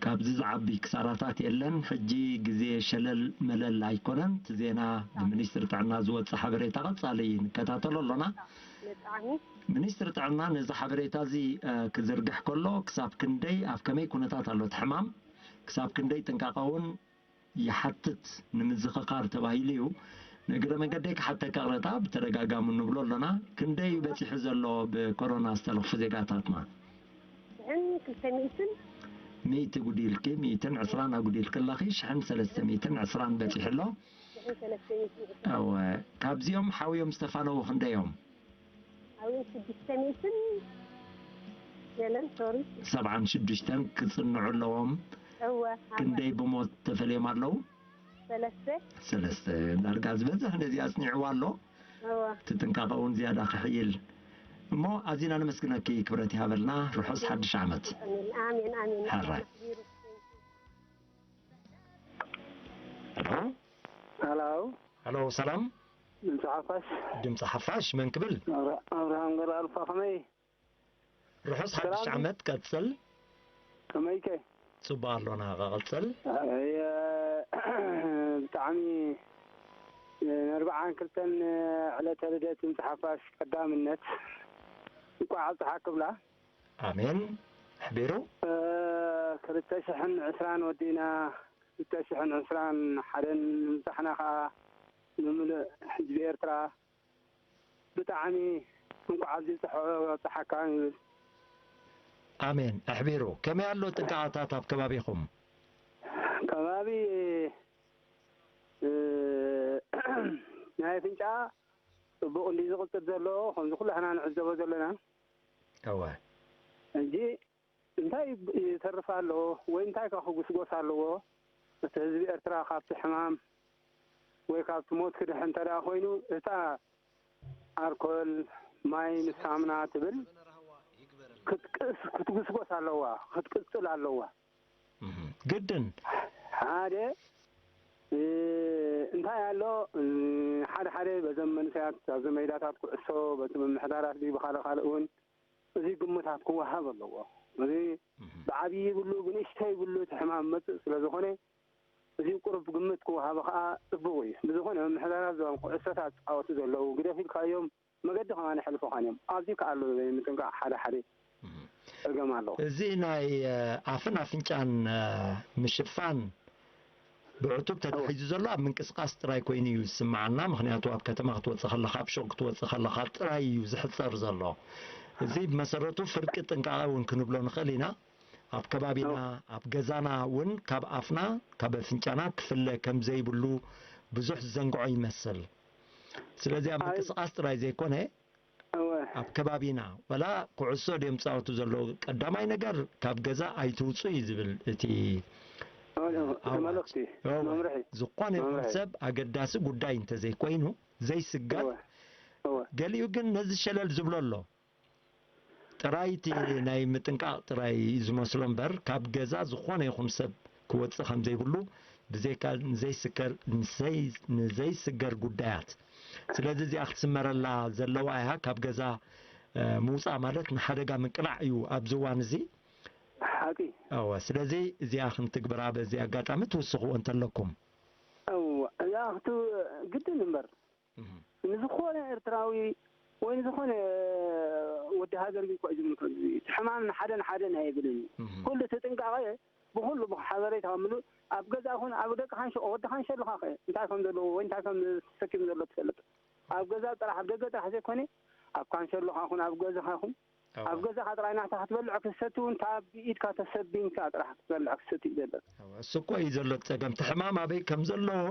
ካብዚ ዝዓቢ ክሳራታት የለን። ሕጂ ግዜ ሸለል መለል ኣይኮነን። እቲ ዜና ብሚኒስትሪ ጥዕና ዝወጽእ ሓበሬታ ቀጻሊ ንከታተሎ ኣሎና። ብጣዕሚ ሚኒስትሪ ጥዕና ነዚ ሓበሬታ እዚ እ፣ ክዝርግሕ ከሎ ክሳብ ክንደይ ኣብ ከመይ ኩነታት ኣሎ እቲ ሕማም፣ ክሳብ ክንደይ ጥንቃቐ እውን ይሓትት ንምዝኽኻር ተባሂሉ እዩ። ንእግረ መንገደይ ክሓተካ ቅረታ ብተደጋጋሚ ንብሎ ኣሎና። ክንደይ በጺሑ ዘሎ ብኮሮና ዝተለኽፉ ዜጋታትና? ሽሕን ክልተ ሚእትን ሚእቲ ጉዲልኪ፣ ሚእትን ዕስራን ኣጉዲልኪ ኣለኺ፣ ሽሕን ሰለስተ ሚእትን ዕስራን በጺሑ ኣሎ። ሽሕን ሰለስተ ሚእትን እወ፣ ካብዚኦም ሓውዮም ዝተፋነዉ ክንደዮም? ኣብዮም ሽዱሽተ ሚእትን ገለን ሶሪ ሰብዓን ሽዱሽተን ክጽንዑ ኣለዎም። እወ ክንደይ ብሞት ተፈልዮም ኣለዉ? ሰለስተ ሰለስተ። ዳርጋ ዝበዝሕ ነዚ ኣጽኒዕዋ ኣሎ። እወ እቲ ጥንቃቐ እውን ዝያዳ ክሕይል እሞ ኣዚና ነመስግነኪ። ክብረት ይሃበልና። ርሑስ ሓድሽ ዓመት። ኣሜን ኣሜን ኣሜን ሕራይ። ሄሎ ሄሎ፣ ሰላም። ድምፂ ሓፋሽ ድምፂ ሓፋሽ መን ክብል? ኣብርሃም ገብረ ኣልፋ ከመይ? ርሑስ ሓድሽ ዓመት። ቀጽል። ከመይከ? ጽቡቕ ኣሎና። ቀጽል። ብጣዕሚ ንኣርብዓን ክልተን ዕለተ ልደት ድምፂ ሓፋሽ ቀዳምነት እንኳዕ ኣብፅሓ ክብላ። ኣሜን። ኣሕቢሩ። ክልተ ሽሕን ዕስራን ወዲእና ክልተ ሽሕን ዕስራን ሓደን ምብፃሕና ከዓ ንምሉእ ህዝቢ ኤርትራ ብጣዕሚ እንኳዕ ኣብዚ ኣብፅሓካ ንብል። ኣሜን። ኣሕቢሩ። ከመይ ኣሎ ጥንቃቐታት ኣብ ከባቢኹም? ከባቢ ናይ ኣፍንጫ ፅቡቕ እንዲ ዝቕፅል ዘሎ ከምዚ ኩላህና ንዕዘቦ ዘለና። እወ። እንጂ እንታይ ይተርፍ ኣሎ ወይ እንታይ ከ ክጉስጎስ ኣለዎ? እቲ ህዝቢ ኤርትራ ካብቲ ሕማም ወይ ካብቲ ሞት ክድሕን እንተ ደኣ ኮይኑ እታ ኣልኮል ማይ ምስ ሳሙና ትብል ክትቅስ ክትጉስጎስ ኣለዋ ክትቅጽል ኣለዋ። ግድን ሓደ እንታይ ኣሎ ሓደ ሓደ በዘም መንሰያት ኣብዚ ሜዳታት ኩዕሶ በቲ ምምሕዳራት ድዩ ብካለ ካልእ እውን እዚ ግምታት ክወሃብ ኣለዎ። እዚ ብዓብዪ ይብሉ ብንእሽተይ ይብሉ እቲ ሕማም መፅእ ስለ ዝኾነ እዚ ቁሩብ ግምት ክወሃቦ ከዓ ፅቡቕ እዩ። ብዝኾነ ምምሕዳራት ዞም ኩዕሶታት ዝፃወቱ ዘለዉ ግደፍ ኢልካዮም መገዲ ከማን የሕልፉኻን እዮም። ኣብዚ ከዓ ኣሎ ምጥንቃቕ ሓደ ሓደ ፀገም ኣሎ። እዚ ናይ ኣፍን ኣፍንጫን ምሽፋን ብዕቱብ ተታሒዙ ዘሎ ኣብ ምንቅስቃስ ጥራይ ኮይኑ እዩ ዝስምዓና። ምኽንያቱ ኣብ ከተማ ክትወፅእ ከለኻ ኣብ ሹቕ ክትወፅእ ከለኻ ጥራይ እዩ ዝሕፀር ዘሎ። እዚ ብመሰረቱ ፍርቂ ጥንቃቐ እውን ክንብሎ ንኽእል ኢና። ኣብ ከባቢና ኣብ ገዛና እውን ካብ ኣፍና ካብ ኣፍንጫና ክፍለ ከም ዘይብሉ ብዙሕ ዝዘንግዖ ይመስል። ስለዚ ኣብ ምንቅስቃስ ጥራይ ዘይኮነ፣ ኣብ ከባቢና ዋላ ኩዕሶ ድዮም ጻወቱ ዘለዉ፣ ቀዳማይ ነገር ካብ ገዛ ኣይትውጹ እዩ ዝብል እቲ ኣዋጅ። እወ፣ ዝኾነ ይኹን ሰብ ኣገዳሲ ጉዳይ እንተዘይኮይኑ ዘይስገር። ገሊኡ ግን ነዚ ሸለል ዝብሎ ኣሎ። ጥራይ እቲ ናይ ምጥንቃቕ ጥራይ እዩ ዝመስሎ እምበር፣ ካብ ገዛ ዝኾነ ይኹን ሰብ ክወጽእ ከም ዘይብሉ፣ ብዘይካ ንዘይስከር-፣ ንዘይ-፣ ንዘይስገር ጉዳያት። ስለዚ እዚኣ ክትስመረላ ዘለዋ እያ። ካብ ገዛ፣ እ፣ ምውጻእ ማለት ንሓደጋ ምቅላዕ እዩ ኣብዚ እዋን እዚ። ሓቂ። እወ፣ ስለዚ እዚኣ ክንትግብራ በዚ ኣጋጣሚ ትውስኽዎ እንተለኩም። እወ፣ እዚኣ ክት-፣ ግድን እምበር። እህ። ንዝኾነ ኤርትራዊ ወይ ንዝኾነ ወዲ ሃገር ግን እኮ እዩ ዝምልከት። እዚ ሕማም ንሓደ ንሓደ ናይ የብልን እዩ። እህ። ኩሉ እቲ ጥንቃቐ ብኹሉ ብሓበሬታ ምሉእ ኣብ ገዛ ይኹን ኣብ ደቅኻን ሸ-፣ ወድኻን ሸሎኻ ኸ እንታይ ከም ዘለዎ ወይ እንታይ ከም ተሰኪሙ ዘሎ ትፈልጥ። ኣብ ገዛ ጥራሕ ኣብ ደገ ጥራሕ ዘይኮነ ኣብ ካንሸሎኻ ይኹን ኣብ ገዛኻ ይኹን እወ። ኣብ ገዛኻ ጥራይ ናታ ክትበልዕ ክትሰቲ እውን ካብ ብኢድካ ተሰቢንካ ጥራሕ ክትበልዕ ክትሰቲ እዩ ዘለካ። እወ፣ እሱ እኮ እዩ ዘሎ ጸገም። እቲ ሕማም ኣበይ ከም ዘሎ እወ።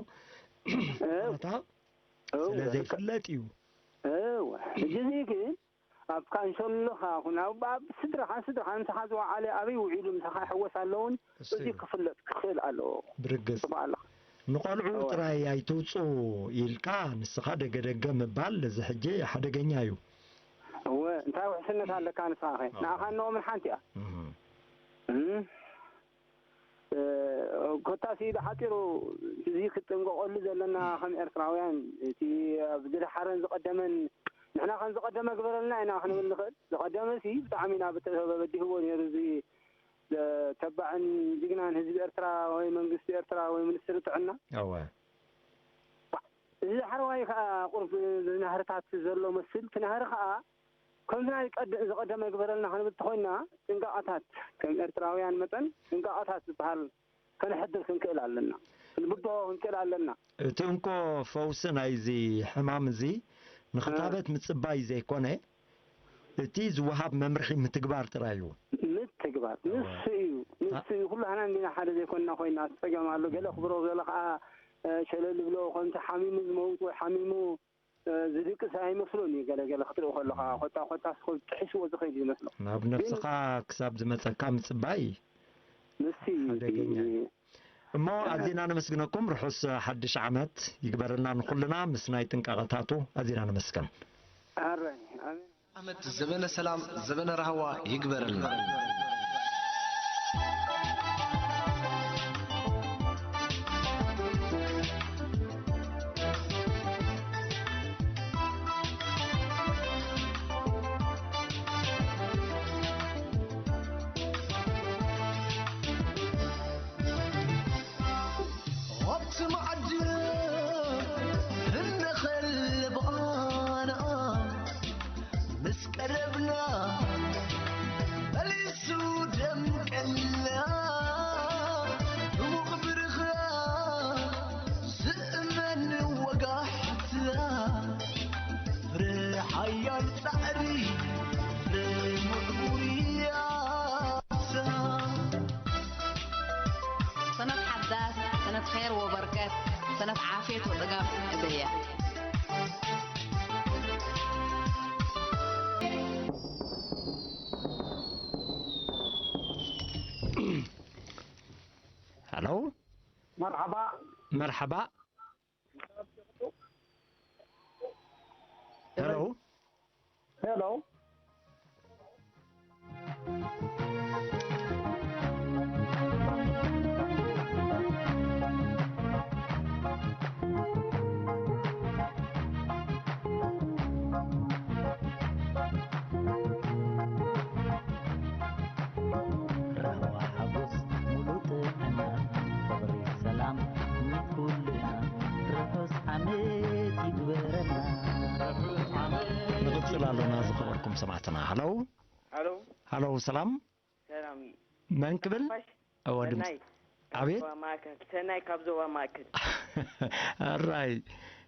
ናታ እወ። ስለ ዘይፍለጥ እዩ። እወ። ሕጂ እዚ ግን ኣብ ካንሸሎኻ ይኹን ኣብ፣ ኣብ ስድራኻ፣ ስድራኻ ምሳኻ ዝወዓለ ኣበይ ውዒሉ ምሳኻ ይሕወስ ኣሎ እውን እሱ እዚ እዩ። ክፍለጥ ክኽእል ኣለዎ። ብርግጽ። ጽቡቕ ኣለኻ። ንቖልዑ እወ። ጥራይ ኣይትውጹ ኢልካ ንስኻ ደገ ደገ ምባል እዚ ሕጂ ሓደገኛ እዩ። እወ፣ እንታይ ውሕስነት ኣለካ ንስኻ ኸ? እወ። ንኣኻን ንኦምን ሓንቲ እያ። እህ። እም። እ፣ ኮታሲ ብሓጺሩ እዚ ክትጥንቀቐሉ ዘለና ከም ኤርትራውያን፣ እቲ ኣብ ዝደሓረን ዝቐደመን፣ ንሕና ከም ዝቐደመ ግበረልና ኢና ክንብል ንኽእል። ዝቐደመ ሲ ብጣዕሚ ኢና ብተ-፣ በዲህዎ ነይሩ እዚ፣ እ፣ ተባዕን ጅግናን ህዝቢ ኤርትራ ወይ መንግስቲ ኤርትራ ወይ ሚኒስትሪ ጥዕና። እወ። እዚ ዳሕረዋይ ከኣ ቁሩብ ናህርታት ዘሎ መስል፣ እቲ ናህሪ ከኣ ከምዚ ናይ ቀድ-፣ ዝቐደመ ግበረልና ክንብል እንተኾይንና፣ ጥንቃቐታት ከም ኤርትራውያን መጠን ጥንቃቐታት ዝበሃል ከነሕድር ክንክእል ኣለና። ክንብድሆ ክንክእል ኣለና። እቲ እንኮ ፈውሲ ናይዚ ሕማም እዚ ንኽታበት እ። ምጽባይ ዘይኮነ፣ እቲ ዝወሃብ መምርሒ ምትግባር ጥራይ እዩ። ምትግባር። እወ። ንሱ እዩ። ንሱ ታ- እዩ። ኩላህና እንዲና ሓደ ዘይኮንና ኮይና፣ እቲ ጸገም ኣሎ። ገለ ክብሮ፣ ገለ ከኣ፣ እ፣ ሸለል ይብሎ፣ ከምቲ ሓሚሙ ዝመውት ወይ ሓሚሙ እ፣ ዝድቅስ ኣይመስሎን እዩ። ገለ ገለ ክትርኢ ከለኻ፣ ኮታ ኮታ ስኮ ጥሒስዎ ዝኸይድ ይመስሎ። ናብ ግን ነብስኻ ክሳብ ዝመጸካ ምጽባይ ንሱ እዩ ሓደገኛ እዩ። እሞ ኣዚና ነመስግነኩም። ርሑስ ሓድሽ ዓመት ይግበረልና ንኹልና ምስ ናይ ጥንቃቐታቱ። ኣዚና ነመስግን። ኣራይ፣ ኣሜን። ዓመት ዘበነ ሰላም፣ ዘበነ ራህዋ ይግበረልና። ኣብቲ መዓዲ እንኸል ብቓና ምስ ቀረብና መሊሱ ደምቀልና ድሙቕ ብርኻ ዝእመን ወጋሕታ ፍረ ሓያል ጻዕሪ ፍረ ምዕቡር ያታ። ሰነት ሓዳስ፣ ሰነት ኼር ወበርከት፣ ሰነት ዓፍየት ወጽጋብ እበያ። ሃሎ። መርሓባ። መርሓባ። ሄሎ። ሄሎ። ራህዋ ሓጎስ ሙሉእ ጥዕና፣ ፍቕሪ ሰላም ንኩልና፣ ርሑስ ዓመት ይግበረልና። ንቕጽል ኣሎና ዝኸበርኩም ሰማዕትና። ሃሎ። ሃሎ። ሃሎ፣ ሰላም። ሰላም እዩ። መን ክብል? ሓፋሽ እወ፣ ድምፂ። ሰናይ። ኣቤት? ካብ ዞባ ማእከል። ሰናይ ካብ ዞባ ማእከል። ኣራይ።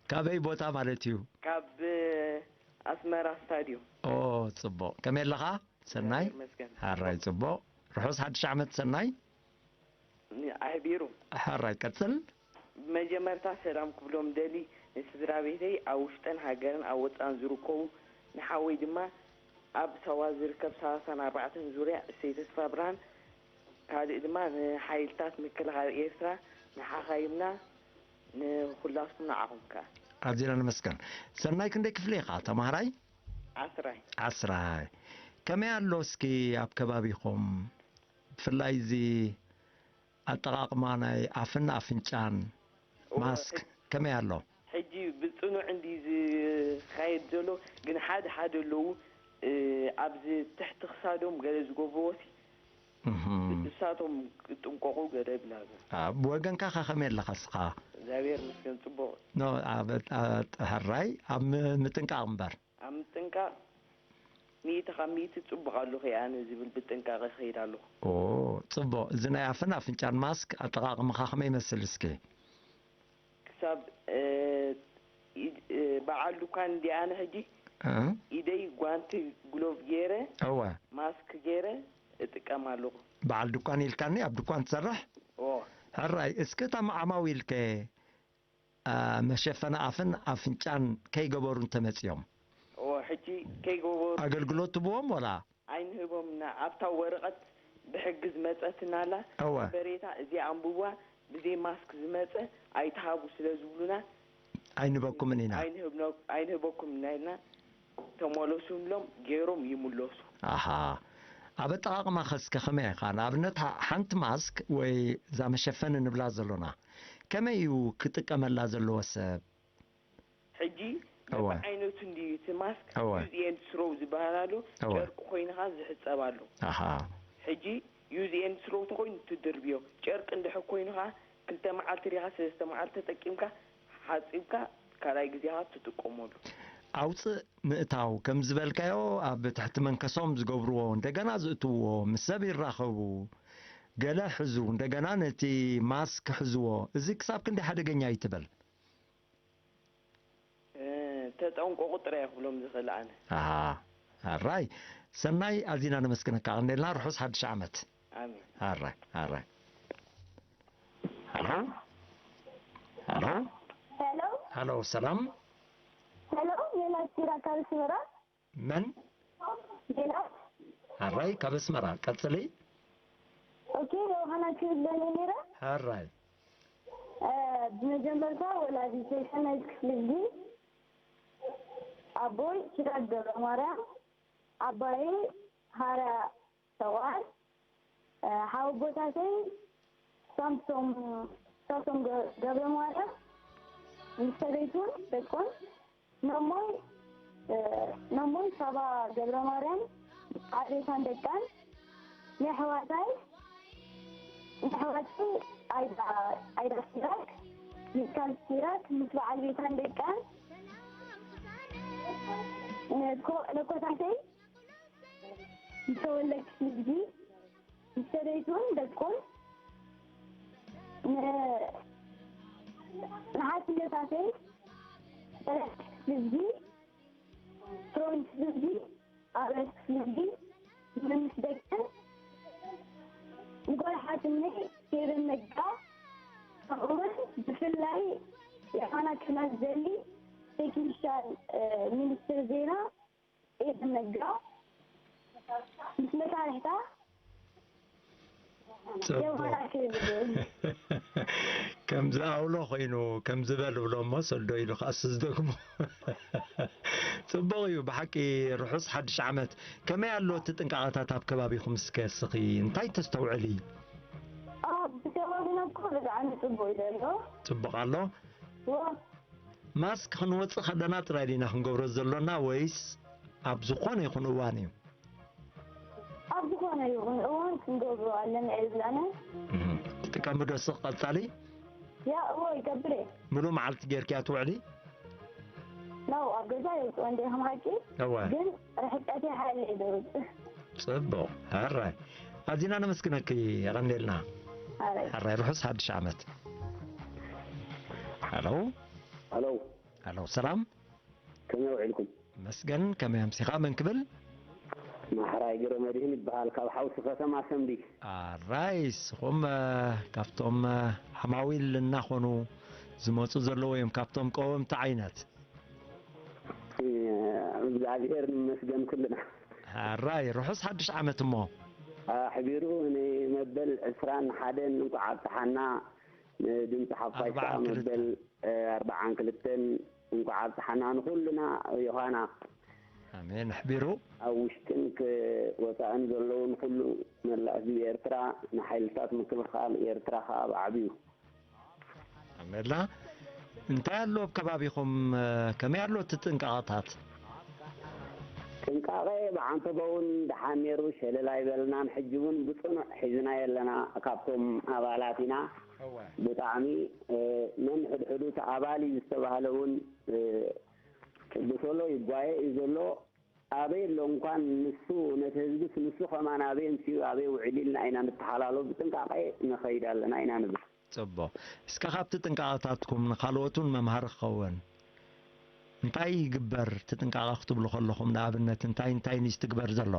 ካበይ ቦታ ማለት እዩ? ካብ ኣስመራ ስታድዮም። ኦ፣ ጽቡቕ። ከመይ ኣለኻ? ሰናይ? ይመስገን። ሓራይ ጽቡቕ። ርሑስ ሓድሽ ዓመት ሰናይ። ኣሕቢሩ። ሓራይ ቀጽል። ብመጀመርታ ሰላም ክብሎም ደሊ ንስድራ ቤተይ ኣብ ውሽጠን ሃገርን ኣብ ወፃእን ዝርከቡ፣ ንሓወይ ድማ ኣብ ሳዋ ዝርከብ ሰላሳን ኣርባዕተን ዙርያ እሰይ ተስፋ ብርሃን፣ ካልእ ድማ ንሓይልታት ምክልኻል ኤርትራ፣ ንሓኻይምና፣ ንኹላስኩም ንዓኹም ከኣ። ኣዚና ነመስግን። ሰናይ ክንደይ ክፍሊ ኢኻ ተማሃራይ? ዓስራይ። ዓስራይ። ከመይ ኣሎ እስኪ ኣብ ከባቢኹም? ብፍላይ እዚ ኣጠቓቕማ ናይ ኣፍን ኣፍንጫን እወ፣ ማስክ ከመይ ኣሎ? ሕጂ ብጽኑዕ እንዲ ዝኻየድ ዘሎ፣ ግን ሓደ ሓደ ኣለዉ፣ እ፣ ኣብዚ ትሕቲ ክሳዶም ገለ ዝገብርዎ ሲ፣ እህም። ንሳቶም ክጥንቀቑ ገለ ይብላሉ። ኣብ ወገንካ ከ ከመይ ኣለኻ እስኻ? እግዚኣብሔር ይመስገን ጽቡቕ። ኖ፣ ኣብ፣ ኣብ፣ ሕራይ ኣብ ም-፣ ምጥንቃቕ እምበር። ኣብ ምጥንቃቕ ሚእቲ ካብ ሚእቲ ጽቡቕ ኣለኹ እየ ኣነ ዝብል ብጥንቃቐ ይኸይድ ኣለኹ። ኦ፣ ጽቡቕ። እዚ ናይ ኣፍን ኣፍንጫን ማስክ ኣጠቓቕምኻ ከመይ ይመስል እስኪ? ክሳብ፣ እ፣ ኢድ-፣ እ፣ በዓል ድኳን እንዲ ኣነ ሕጂ እ? ኢደይ ጓንቲ ግሎቭ ገይረ፣ እወ። ማስክ ገይረ እጥቀም ኣለኹ። በዓል ድኳን ኢልካኒ ኣብ ድኳን ትሰርሕ? ኦ። ሕራይ፣ እስኪ እቶም ዓማዊልከ፣ አ፣ መሸፈኒ ኣፍን ኣፍንጫን ከይገበሩ እንተመጺኦም? ኦ፣ ሕጂ ከይገበሩ። ኣገልግሎት ትብዎም ወላ? ኣይንህቦምና። ኣብታ ወረቐት ብሕጊ ዝመጸትና ኣላ። እወ። በሬታ እዚኣ ኣንብብዋ፣ ብዘይ ማስክ ዝመጸ ኣይትሃቡ ስለ ዝብሉና፣ ኣይንበኩምን ኢና። ኣይንህብኖ-፣ ኣይንህበኩምን ኢና ኢልና፣ ተመለሱ ንብሎም፣ ገይሮም ይምለሱ። ኣሃ። ኣብ ኣጠቓቕማኸ እስከ ከመይ ኢኻ? ንኣብነት፣ ሓ-፣ ሓንቲ ማስክ ወይ እዛ መሸፈኒ ንብላ ዘሎና፣ ከመይ እዩ ክጥቀመላ ዘለዎ ሰብ? ሕጂ እወ። በብዓይነቱ እንድዩ እቲ ማስክ፣ እወ። ዩዝ ኤንድ ስሮው ዝበሃል ኣሎ፣ እወ። ጨርቂ ኮይንኻ ዝሕጸብ ኣሎ። ኣሃ። ሕጂ ዩዝ ኤንድ ስሮው ተኾይኑ ትድርብዮ፣ ጨርቂ እንድሕር ኮይኑ ኸዓ ክልተ መዓልቲ ዲኻ ሰለስተ መዓልቲ ተጠቂምካ ሓጺብካ ካልኣይ ግዜኻ ትጥቀመሉ። ኣውጽእ ምእታው ከም ዝበልካዮ ኣብ ትሕቲ መንከሶም ዝገብርዎ፣ እንደገና ዝእትውዎ፣ ምስ ሰብ ይራኸቡ፣ ገለ ሕዙ፣ እንደገና ነቲ ማስክ ሕዝዎ። እዚ ክሳብ ክንደይ ሓደገኛ እዩ ትብል? እ፣ ተጠንቀቑ ጥራይ እየ ክብሎም ዝኽእል ኣነ። ኣሃ፣ ኣራይ። ሰናይ፣ ኣዚና ነመስግነካ። ቀንዴልና ርሑስ ሓድሽ ዓመት። ኣሜን። ኣራይ፣ ኣራይ። ሃሎ? ሃሎ? ሄሎ? ሃሎ፣ ሰላም? ሄሎ፣ ሜላት ኪራ ካብ ኣስመራ። መን? ሜላት። ኣራይ፣ ካብ ኣስመራ። ቀጽሊ። ኦኬ፣ ዮሃና ክብለኒ ነይረ። ኣራይ። እ፣ ብመጀመርታ ወላዲተይ ሰናይት ክፍልጊ፣ ኣቦይ ሲራክ ገብረ ማርያም፣ ኣባየይ ሃራ ሰውዓል፣ እ፣ ሓወቦታተይ ሳምሶም፣ ሳምሶም ገ-፣ ገብረ ማርያም ምስ ሰበይቱን ደቁን፣ ነሞይ፣ እ፣ ነሞይ ሳባ ገብረ ማርያም ዓሌታን ደቃን፣ ናይ ኣሕዋታይ፣ ናይ ኣሕዋተይ ኣይዳ፣ ኣይዳ ሲራክ፣ ሚካል ሲራክ ምስ በዓል ቤታን ደቃን፣ እ፣ ኮ-፣ ነኮታተይ ዝተወለድኩ ህዝቢ፣ ምስ ሰበይቱን ደቁን፣ ን-፣ ንሓትነታተይ ሰለስተ ህዝቢ፣ ፍሮንት ህዝቢ፣ ኣበርት ህዝቢ፣ ምስ ደቅን፣ ንጓል ሓትነይ ፌቨን ነጋ፣ ከምኡውን ብፍላይ የማና ክመዘሊ ቴክኒሻን፣ እ፣ ሚኒስትር ዜና ኤደን ነጋ ምስ መሳርሕታ ጽቡቕ። የማና ክብል። ከምዚ ኣውሎ ኮይኑ፣ ከምዚ በል ብሎ እሞ ሰዶ ኢሉ ከኣ ስዝደግሞ። ጽቡቕ እዩ ብሓቂ። ርሑስ ሓድሽ ዓመት። ከመይ ኣሎ እቲ ጥንቃቐታት ኣብ ከባቢኹም እስከ እስኺ እንታይ ተስተውዕሊ? ኣብ ከባቢና እኮ ብጣዕሚ ጽቡቕ እዩ ዘሎ። ጽቡቕ ኣሎ? ዋ። ማስክ ክንወጽእ ከለና ጥራይ ዲና ክንገብሮ ዘሎና ወይስ ኣብ ዝኾነ ይኹን እዋን እዩ? ኣብ ዝኾነ ይኹን እዋን ክንገብሮ ኣለና እየ ዝብላና። እህ፣ ትጥቀሚ ዶ ስቕ ቀጻሊ? ያ፣ እዎ፣ ይገብር እየ። ምሉእ መዓልቲ ጌርክያ ትውዕሊ? ናው፣ ኣብ ገዛ የውጽኦ እንደ ከም ሓቂ፣ እወ። ግን ርሕቀት ይሓለ እየ ዘውጽእ። ጽቡቕ፣ ሕራይ። ኣዚና ነመስግነኪ፣ የቐንየልና። ኣረ። ሕራይ፣ ርሑስ ሓድሽ ዓመት። ሃሎ። ሃሎ። ሃሎ፣ ሰላም። ከመይ ውዒልኩም? መስገን፣ ከመይ ኣምሲኻ? መን ክብል? ማሕራይ ገረመድህን ይበሃል፣ ካብ ሓውሲ ከተማ ሰምቢ። ኣራይ፣ ንስኹም፣ እ፣ ካብቶም፣ እ፣ ዓማዊል እናኾኑ ዝመጹ ዘለዉ እዮም። ካብቶም ቀወምቲ ዓይነት። እግዚኣብሔር ንመስገን ኩልና። ኣራይ፣ ርሑስ ሓድሽ ዓመት እሞ። ኣሕቢሩ ንመበል ዕስራን ሓደን እንኳዕ ኣብጽሓና፣ ንድምፂ ሓፋሽ ከዓ ኣርባዓን ክልተን። መበል፣ እ፣ ኣርባዓን ክልተን እንኳዕ ኣብጽሓና ንኩልና ዮሃና። ኣሜን። ኣሕቢሩ። ኣብ ውሽጥን ክ-፣ ወፃእን ዘለዉ ንኩሉ መላእ ህዝቢ ኤርትራ፣ ንሓይልታት ምክልኻል ኤርትራ ከዓ ብዓብዩ። ኣሜላ፣ እንታይ ኣሎ ኣብ ከባቢኹም? እ፣ ከመይ ኣሎ እቲ ጥንቃቐታት? ጥንቃቐ ብዓንተቦ እውን ደሓን ነይሩ፣ ሸለል ኣይበልናን። ሕጂ እውን ብጽኑዕ ሒዝናዮ ኣለና። ካብቶም ኣባላት ኢና። እወ። ብጣዕሚ፣ እ፣ ነንሕድሕዱ እቲ ኣባል እዩ ዝተባህለ እውን፣ እ፣ ብሶሎ ይጓየ እዩ ዘሎ። ኣበይ ኣሎ እንኳን ንሱ፣ ነቲ ህዝብስ ንሱ ከማን ኣበይ ኣምስዩ ኣበይ ውዒሉ ኢልና ኢና ንተሓላሎ። ብጥንቃቐ ንኸይድ ኣለና ኢና ንብል። ጽቡቕ። እስከ ካብቲ ጥንቃቐታትኩም ንኻልኦት እውን መምሃሪ ክኸውን፣ እንታይ ይግበር? እቲ ጥንቃቐ ክትብሉ ከለኹም ንኣብነት እንታይ እንታይ እዩ ዝትግበር ዘሎ?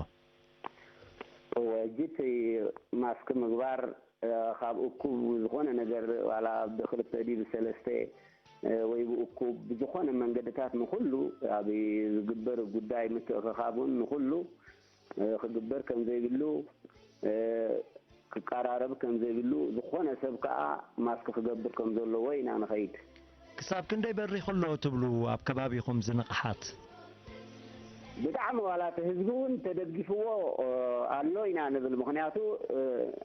እወ፣ ሕጂ እቲ ማስክ ምግባር፣ እ፣ ካብ እኩብ ዝኾነ ነገር ዋላ ብክልተ ድዩ ብሰለስተ፣ እ፣ ወይ ብእኩብ ብዝኾነ መንገድታት ንኹሉ ኣብ ዝግበር ጉዳይ ምትእኽኻብ እውን ንኹሉ፣ እ፣ ክግበር ከም ዘይብሉ፣ እ፣ ክቀራረብ ከም ዘይብሉ፣ ዝኾነ ሰብ ከኣ ማስክ ክገብር ከም ዘለዎ ኢና ንኸይድ። ክሳብ ክንደይ በሪኹ ኣሎ ትብሉ ኣብ ከባቢኹም ዝንቕሓት? ብጣዕሚ ዋላ እቲ ህዝቢ እውን ተደጊፍዎ፣ እ፣ ኣሎ ኢና ንብል። ምኽንያቱ፣ እ፣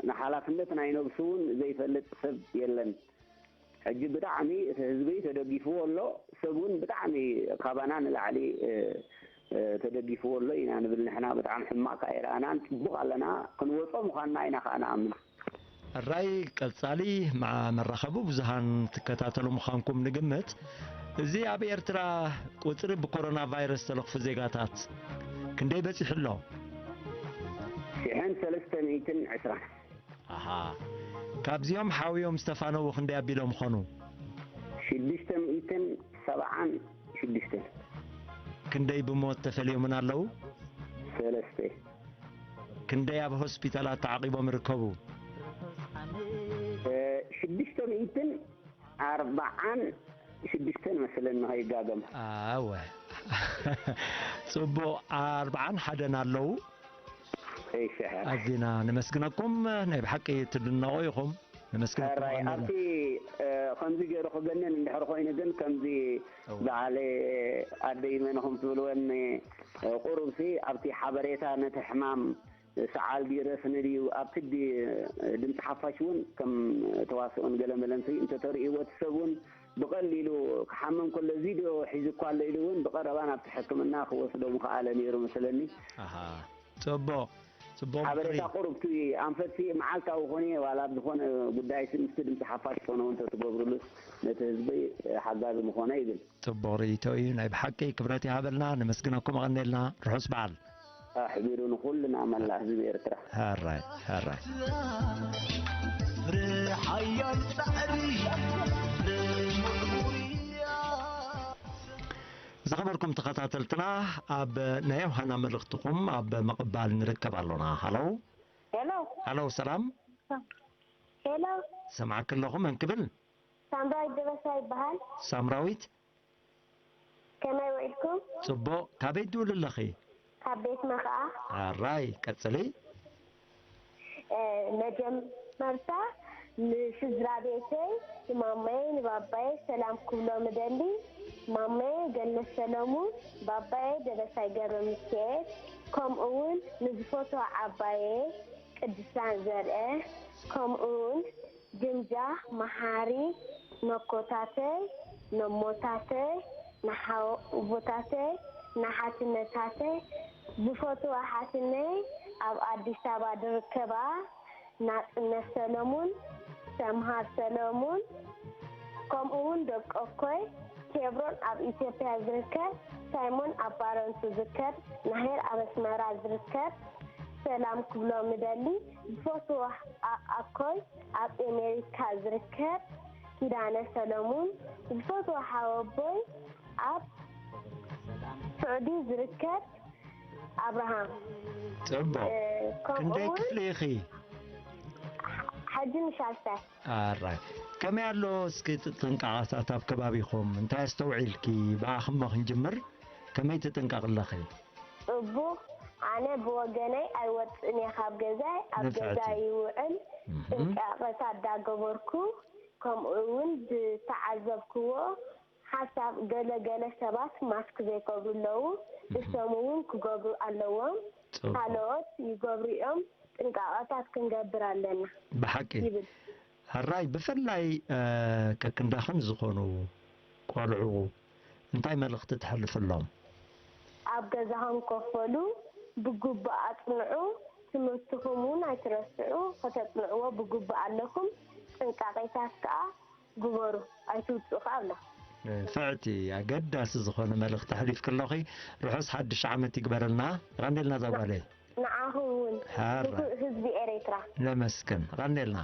ንሓላፍነት ናይ ነብሱ እውን ዘይፈልጥ ሰብ የለን። ሕጂ ብጣዕሚ እቲ ህዝቢ ተደጊፍዎ ኣሎ። ሰብ እውን ብጣዕሚ ካባና ንላዕሊ፣ እ፣ እ፣ ተደጊፍዎ ኣሎ ኢና ንብል። ንሕና ብጣዕሚ ሕማቕ ከኣ ኣይረኣናን፣ ጽቡቕ ኣለና። ክንወጾ ምዃንና ኢና ከኣ ንኣምን። ሕራይ ቀጻሊ መዓ-፣ መራኸቢ ብዙሃን ትከታተሉ ምዃንኩም ንግምት። እዚ ኣብ ኤርትራ ቁጽሪ ብኮሮና ቫይረስ ዝተለኽፉ ዜጋታት ክንደይ በጺሑ ኣሎ? ሽሕን ሰለስተ ሚእትን ዕስራን። ኣሃ። ካብዚኦም ሓውዮም ዝተፋነዉ ክንደይ ኣቢሎም ኾኑ? ሽዱሽተ ሚእትን ሰብዓን ሽዱሽተን። ክንደይ ብሞት ተፈልዮምን ኣለዉ? ሰለስተ። ክንደይ ኣብ ሆስፒታላት ተዓቒቦም ይርከቡ? እ፣ ሽዱሽተ ሚእትን ኣርብዓን ሽዱሽተን መስለኒ ከይጋገም። ኣወ። ጽቡቕ፣ ኣርብዓን ሓደን ኣለዉ። ይስሕር። ኣዚና ነመስግነኩም። ናይ ብሓቂ ትድነቑ ኢኹም። ነመስግነኩም ሕራይ፣ ኣነላ። ኣብቲ፣ እ፣ ከምዚ ገይሩ ክገንን እንድሕር ኮይኑ ግን ከምዚ እወ። በዓል ኣደይ መን ኢኹም ትብልወን፣ እ፣ ቁሩብሲ ኣብቲ ሓበሬታ ነቲ ሕማም ሰዓል ድዩ ረስኒ ድዩ ኣብቲ ድ-፣ ድምፂ ሓፋሽ እውን ከም ተዋስኦን ገለመለን ሲ እንተተርእይዎ እቲ ሰብ እውን ብቐሊሉ ክሓምም ከሎ እዚ ዶ ሒዙ እኳ ኣሎ ኢሉ እውን ብቐረባ ናብቲ ሕክምና ክወስዶ ምኽኣለ ነይሩ መስለኒ። ኣሃ፣ ጽቡቕ፣ ጽቡቕ ምኽሪ። ሓበሬታ ቁሩብ እቲ ኣንፈት ሲ መዓልታዊ ኮነ ዋላ ኣብ ዝኾነ ጉዳይ ሲ ምስቲ ድምፂ ሓፋሽ ኮነ እውን ተትገብሩሉ ነቲ ህዝቢ ሓጋዚ ምኾነ ይብል። ጽቡቕ ርእይቶ እዩ። ናይ ብሓቂ ክብረት ይሃበልና። ነመስግነኩም ኣቐኔልና። ርሑስ በዓል። ኣሕቢሩ ንኹልና መላእ ህዝቢ ኤርትራ። ሕራይ፣ ሕራይ። ፍረ ሓያል ጻዕሪ፣ ፍረ ምኽቡር እያ። ዝኸበርኩም ተኸታተልትና፣ ኣብ ናይ ዮሃና መልእኽትኹም ኣብ ምቕባል ንርከብ ኣሎና። ሃሎ። ሄሎ። ሃሎ፣ ሰላም። ሄሎ። ሰምዓኪ ኣለኹ፣ መን ክብል? ሳምራዊት ደበሳ ይበሃል። ሳምራዊት? ከመይ ውዒልኩም? ጽቡቕ። ካበይ ትድውሊ ኣለኺ? ካብ ቤት መኽኣ። ኣራይ፣ ቀጽሊ። እ፣ መጀመርታ ንስድራ ቤተይ፣ ንማማየ፣ ንባባየ ሰላም ክብሎም እደሊ። ማማየ ገነት ሰለሙን፣ ባባየ ደበሳይ ገብረ ሚካኤል፣ ከምኡ እውን ንዝፈትዋ ዓባየ ቅዱሳን ዘርአ፣ ከምኡ እውን ግምጃ መሓሪ፣ ነኮታተይ፣ ነሞታተይ፣ ንሓወቦታተይ፣ ንሓትነታተይ፣ ዝፈትዋ ሓትነይ ኣብ ኣዲስ ኣበባ ዝርከባ ናጽነት ሰለሙን፣ ሰምሃር ሰለሙን፣ ከምኡ እውን ደቀኮይ ኬብሮን ኣብ ኢትዮጵያ ዝርከብ፣ ሳይሞን ኣብ ባረንቱ ዝርከብ፣ ናሄር ኣብ ኣስመራ ዝርከብ፣ ሰላም ክብሎም እደሊ። ዝፈትዎ ኣ-፣ ኣኮይ ኣብ ኤሜሪካ ዝርከብ ኪዳነ ሰለሙን፣ ዝፈትዎ ሓወቦይ ኣብ ስዑዲ ዝርከብ ኣብርሃም። ጽቡቕ። እ፣ ከምኡ ክንደይ እውን ክፍሊ ኢኺ? ሕጂ ንሻልሳይ። ኣራይ ከመይ ኣሎ እስኪ ጥንቃቐታት ኣብ ከባቢኹም እንታይ ኣስተውዒልኪ? ብኣኽሞ ክንጅምር ከመይ ትጥንቀቕ ኣለኺ? ጽቡቕ። ኣነ ብወገነይ ኣይወጽእን እየ ካብ ገዛይ፣ ኣብ ገዛ ይውዕል። ጥንቃቐታት ዳገበርኩ፣ ከምኡ እውን ብተዓዘብክዎ ሓሳብ፣ ገለ ገለ ሰባት ማስክ ዘይገብሩ ኣለዉ፣ እሶም እውን ክገብሩ ኣለዎም። ካልኦት ይገብሩ እዮም። ጥንቃቐታት ክንገብር ኣለና። ብሓቂ። ሕራይ ብፍላይ ከክንዳኽን ዝኾኑ ቆልዑ እንታይ መልእኽቲ ተሕልፍሎም? ኣብ ገዛኹም ኮፍ በሉ፣ ብግቡእ ኣጽንዑ፣ ትምህርትኹም እውን ኣይትረስዑ፣ ከተጽንዕዎ ብግቡእ ኣለኩም፣ ጥንቃቄታት ከኣ ግበሩ፣ ኣይትውጽኡ ከኣ ኣለኹም። ንፍዕቲ ኣገዳሲ ዝኾነ መልእኽቲ ኣሕሊፍኪ ኣለኺ። ርሑስ ሓድሽ ዓመት ይግበረልና። የቐንየልና እዛ ጓለይ። ንዓኹም እውን ሕራይ ንኩእ ህዝቢ ኤሬትራ። ነመስግን ቐኔልና።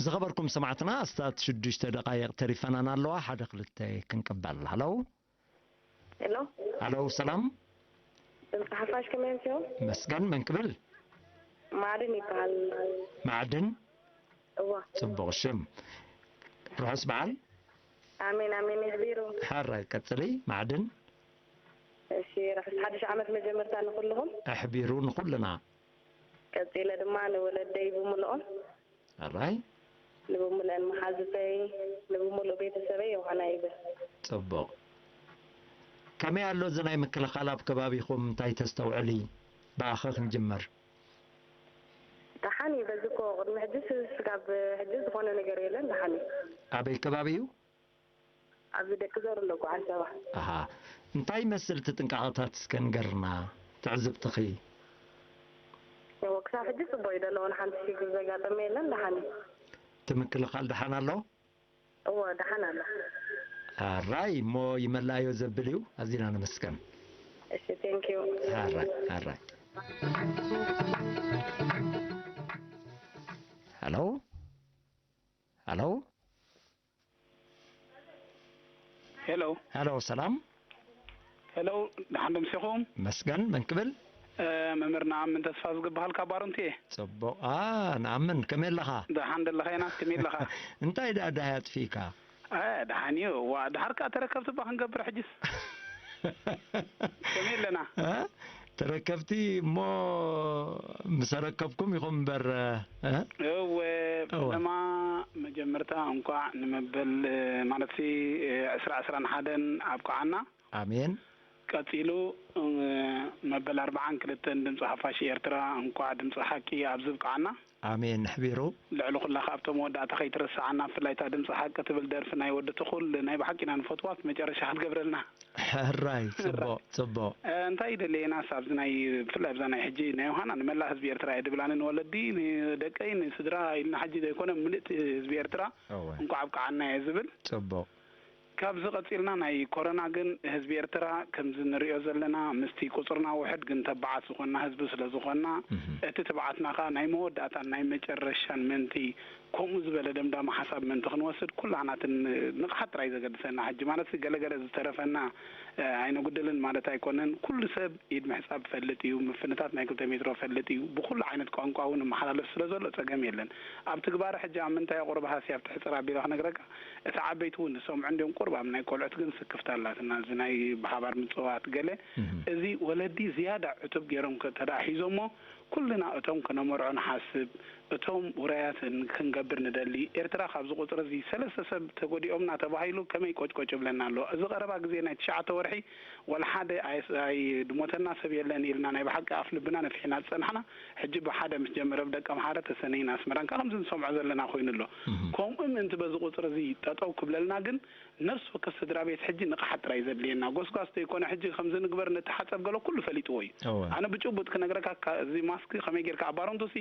ዝኸበርኩም ሰማዕትና ኣስታት ሽዱሽተ ደቃይቕ ተሪፈናን ኣለዋ ሓደ ክልተ ክንቅበል። ሃለው። ሄሎ። ሃለው ሰላም። ድምፂ ሓፋሽ ከመይ ኣምሲኹም? መስገን መን ክብል? ማዕድን ይበሃል። ማዕድን? እዋ። ፅቡቕ ሽም። ርሑስ በዓል። ኣሜን ኣሜን የሕቢሩ። ሕራይ ቀፅሊ ማዕድን። እሺ ርሑስ ሓድሽ ዓመት መጀመርታ ንኹልኹም። ኣሕቢሩ ንኹልና። ቀፂለ ድማ ንወለደይ ብምልኦም። ሕራይ። ንብምልአን መሓዙተይ ንብምሉእ ቤተሰበይ ዮሃና ይብል። ፅቡቕ። ከመይ ኣሎ እዚ ናይ ምክልኻል ኣብ ከባቢኹም እንታይ ተስተውዕሊ? ብኣኸ ክንጅምር። ደሓን እዩ በዚ እኮ ቅድሚ ሕጂ ስጋብ ሕጂ ዝኾነ ነገር የለን ደሓን እዩ። ኣበይ ከባቢ እዩ? ኣብዚ ደቂ ዘር ኣለኩ ዓንሰባ። ኣሃ እንታይ ይመስል እቲ ጥንቃቐታት እስከ ንገርና ትዕዝብትኺ? እወ ክሳብ ሕጂ ጽቡቕ እዩ ዘሎ ሓንቲ ሽግር ዘጋጠመ የለን ደሓን እዩ። እቲ ምክልኻል ደሓን ኣሎ? እወ ደሓን ኣሎ። ኣራይ እሞ ይመላዮ ዘብል እዩ። ኣዚና ነመስገን። እሺ thank you። ኣራይ ኣራይ ሄሎ ሄሎ ሄሎ ሄሎ ሰላም ሄሎ ደሓን ደምሲኹም መስገን መን ክብል መምህር ንኣምን ተስፋ ዝግብሃል ካብ ባሮንቲ እየ ጽቡቕ ንኣምን ከመይ ኣለኻ ደሓን ደለኻ ኢና ከመይ ኣለኻ እንታይ ደኣ ደሃይ ኣጥፊእካ ደሓን እዩ ዋ ድሓር ከኣ ተረከብቲ እባ ክንገብር ሕጅስ ከመይ ኣለና ተረከብቲ እሞ ምስ ኣረከብኩም ኢኹም እምበር እወ ፈለማ መጀመርታ እንቋዕ ንመበል ማለት ሲ ዕስራ ዕስራን ሓደን ኣብቅዓና ኣሜን ቀጺሉ መበል ኣርብዓን ክልተን ድምፂ ሓፋሽ ኤርትራ እንቋዕ ድምፂ ሓቂ ኣብዚ ብቅዓና ኣሜን ኣሕቢሩ ልዕሊ ኩላ ከኣ ኣብቶም መወዳእታ ከይትረስዓና ብፍላይ እታ ድምፂ ሓቂ ትብል ደርፊ ናይ ወዲ ትኹል ናይ ብሓቂ ኢና ንፈትዋ መጨረሻ ክትገብረልና ሕራይ ጽቡቕ ጽቡቕ እንታይ እዩ ደልየናስ ኣብዚ ናይ ብፍላይ ኣብዛ ናይ ሕጂ ናይ ዮሃና ንመላእ ህዝቢ ኤርትራ እየ ድብል ኣነ ንወለዲ ንደቀይ ንስድራ ኢልና ሕጂ ዘይኮነ ምልእቲ ህዝቢ ኤርትራ እንኳዕ ኣብቅዓና እየ ዝብል ጽቡቕ ካብዚ ቀጺልና ናይ ኮረና ግን ህዝቢ ኤርትራ ከምዚ ንሪኦ ዘለና ምስቲ ቁጽርና ውሕድ ግን ተባዓት ዝኾንና ህዝቢ ስለ ዝኾንና፣ እህ። እቲ ትብዓትና ከኣ ናይ መወዳእታን ናይ መጨረሻን ምእንቲ ከምኡ ዝበለ ደምዳሚ ሓሳብ ምእንቲ ክንወስድ ኩላህና እቲ ን-፣ ንቕሓት ጥራይ ዘገድሰና። ሕጂ ማለት ገለገለ ዝተረፈና፣ እ፣ ኣይነጉድልን ማለት ኣይኮነን። ኩሉ ሰብ ኢድ ምሕጻብ ፈልጥ እዩ፣ ምፍንታት ናይ ክልተ ሜትሮ ፈልጥ እዩ። ብኹሉ ዓይነት ቋንቋ እውን እመሓላለፍ ስለ ዘሎ ጸገም የለን። ኣብ ትግባረ ሕጂ ኣብ ምንታይ ቁሩብ ሃስያ ኣብቲ ሕጽር ኣቢለ ክነግረካ፣ እቲ ዓበይቲ እውን ዝሰምዑ እንድዮም ቁሩብ ኣብ ናይ ቆልዑት ግን ስክፍታ ኣላትና። እዚ ናይ ብሓባር ምጽዋት ገለ፣ እህ። እዚ ወለዲ ዝያዳ ዕቱብ ገይሮም ከ-፣ ተደኣ ሒዞሞ፣ ኩልና እቶም ክነመርዖ ንሓስብ፣ እቶም ውራያት ን-፣ ክንገብር ንደሊ፣ ኤርትራ ካብዚ ቁጽሪ እዚ ሰለስተ ሰብ ተጎዲኦምና ተባሂሉ ከመይ ቆጭቆጭ ይብለና ኣሎ? እዚ ቀረባ ግዜ ናይ ትሽዓተ ወርሒ ወላ ሓደ ኣይ-፣ ኣይ-፣ ድሞተና ሰብ የለን ኢልና ናይ ብሓቂ ኣፍ ልብና ነፊሕና ዝጸናሕና፣ ሕጂ ብሓደ ምስ ጀመረ ብደቀምሓረ ተሰነይን ኣስመራን ከኣ ከምዚ ንሰምዖ ዘለና ኮይኑ ኣሎ። እህ። ከምኡ ምእንቲ በዚ ቁጽሪ እዚ ጠጠው ክብለልና ግን ነፍሲ ወከፍ ስድራ ቤት ሕጂ ንቕሓት ጥራይ ዘድልየና። ጎስጓስ ዘይኮነ ሕጂ ከምዚ ንግበር ንተሓጸብ ገለ ኩሉ ፈሊጥዎ እዩ። እወ። ኣነ ብጭቡጥ ክነግረካ፣ ካ-፣ እዚ ማስክ ከመይ ጌርካ ኣብ ባሮንቶሲ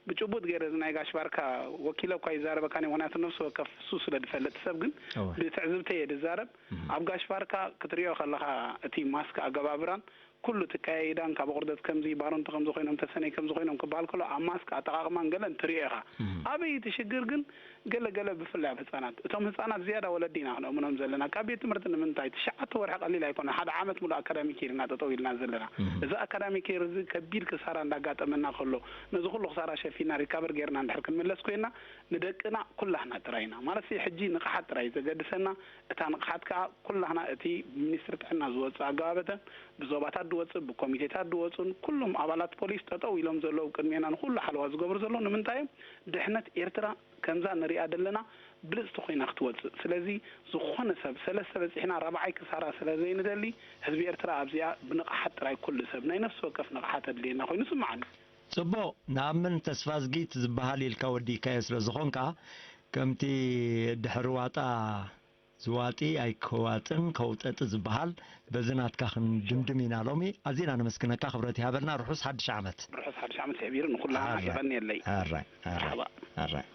ብጭቡጥ ገይረ እዚ ናይ ጋሽ ባርካ ወኪለ እኳ ይዛረበካን እዩ። ምኽንያቱ ነፍሲ ወከፍ እሱ ስለ ዝፈልጥ ሰብ ግን እወ። ብትዕዝብተይ እየ ዝዛረብ። እህ። ኣብ ጋሽ ባርካ ክትሪኦ ከለኻ እቲ ማስክ ኣገባብራን ኩሉ ትካየይዳን ካብ ኣቑርደት ከምዚ ባሮንቶ ከምዚ ኮይኖም ተሰነይ ከምዚ ኮይኖም ክበሃል ከሎ ኣብ ማስክ ኣጠቓቕማን ገለን ትሪኦ ኢኻ። እህ። ኣበይ እቲ ሽግር ግን ገለ ገለ ብፍላይ ኣብ ህጻናት። እቶም ህጻናት ዝያዳ ወለዲ ኢና ክነእምኖም ዘለና። ካብ ቤት ትምህርቲ ንምንታይ? ትሽዓተ ወርሒ ቀሊል ኣይኮነን። ሓደ ዓመት ሙሉእ ኣካዳሚክ የር ኢና ጠጠው ኢልና ዘለና። እህ። እዚ ኣካዳሚክ የር እዚ ከቢድ ክሳራ እንዳጋጠመና ከሎ፣ ነዚ ኩሉ ክሳራ ሸፊና ሪካቨር ጌርና እንድሕር ክንምለስ ኮይና፣ ንደቅና ኩላህና ጥራይ ኢና። ማለት ሕጂ ንቕሓት ጥራይ ዘገድሰና፣ እታ ንቕሓት ከኣ ኩላህና እቲ ብሚኒስትሪ ጥዕና ዝወጽእ ኣገባበተን፣ ብዞባታት ዝወጽእ፣ ብኮሚቴታት ዝወጽኡን፣ ኩሎም ኣባላት ፖሊስ ጠጠው ኢሎም ዘለዉ ቅድሜና ንኹሉ ሓለዋ ዝገብሩ ዘለዉ ንምንታይ እዮም? ድሕነት ኤርትራ ከምዛ ንሪኣ ዘለና ብልጽቲ ኮይና ክትወጽእ። ስለዚ ዝኾነ ሰብ ሰለስተ በጺሕና ራብዓይ ክሳራ ስለ ዘይንደሊ፣ ህዝቢ ኤርትራ ኣብዚኣ ብንቕሓት ጥራይ ኩሉ ሰብ ናይ ነፍሲ ወከፍ ንቕሓት ኣድልየና ኮይኑ ይስምዓኒ። ጽቡቕ። ንኣምን ተስፋዝጊ እቲ ዝበሃል ኢልካ ወዲእካዮ ስለ ዝኾንካ፣ ከምቲ ድሕሪ ዋጣ ዝዋጢ ኣይከዋጥን ከውጠጢ ዝበሃል፣ በዚ ናትካ ክንድምድም ኢና ሎሚ። ኣዚና ነመስግነካ፣ ክብረት ይሃበልና። ርሑስ ሓድሽ ዓመት። ርሑስ ሓድሽ ዓመት የሕቢሩ ንኹላህና። ኣራይ። የቐንየለይ። ኣራይ፣ ኣራይ፣ መርሓባ። ኣራይ።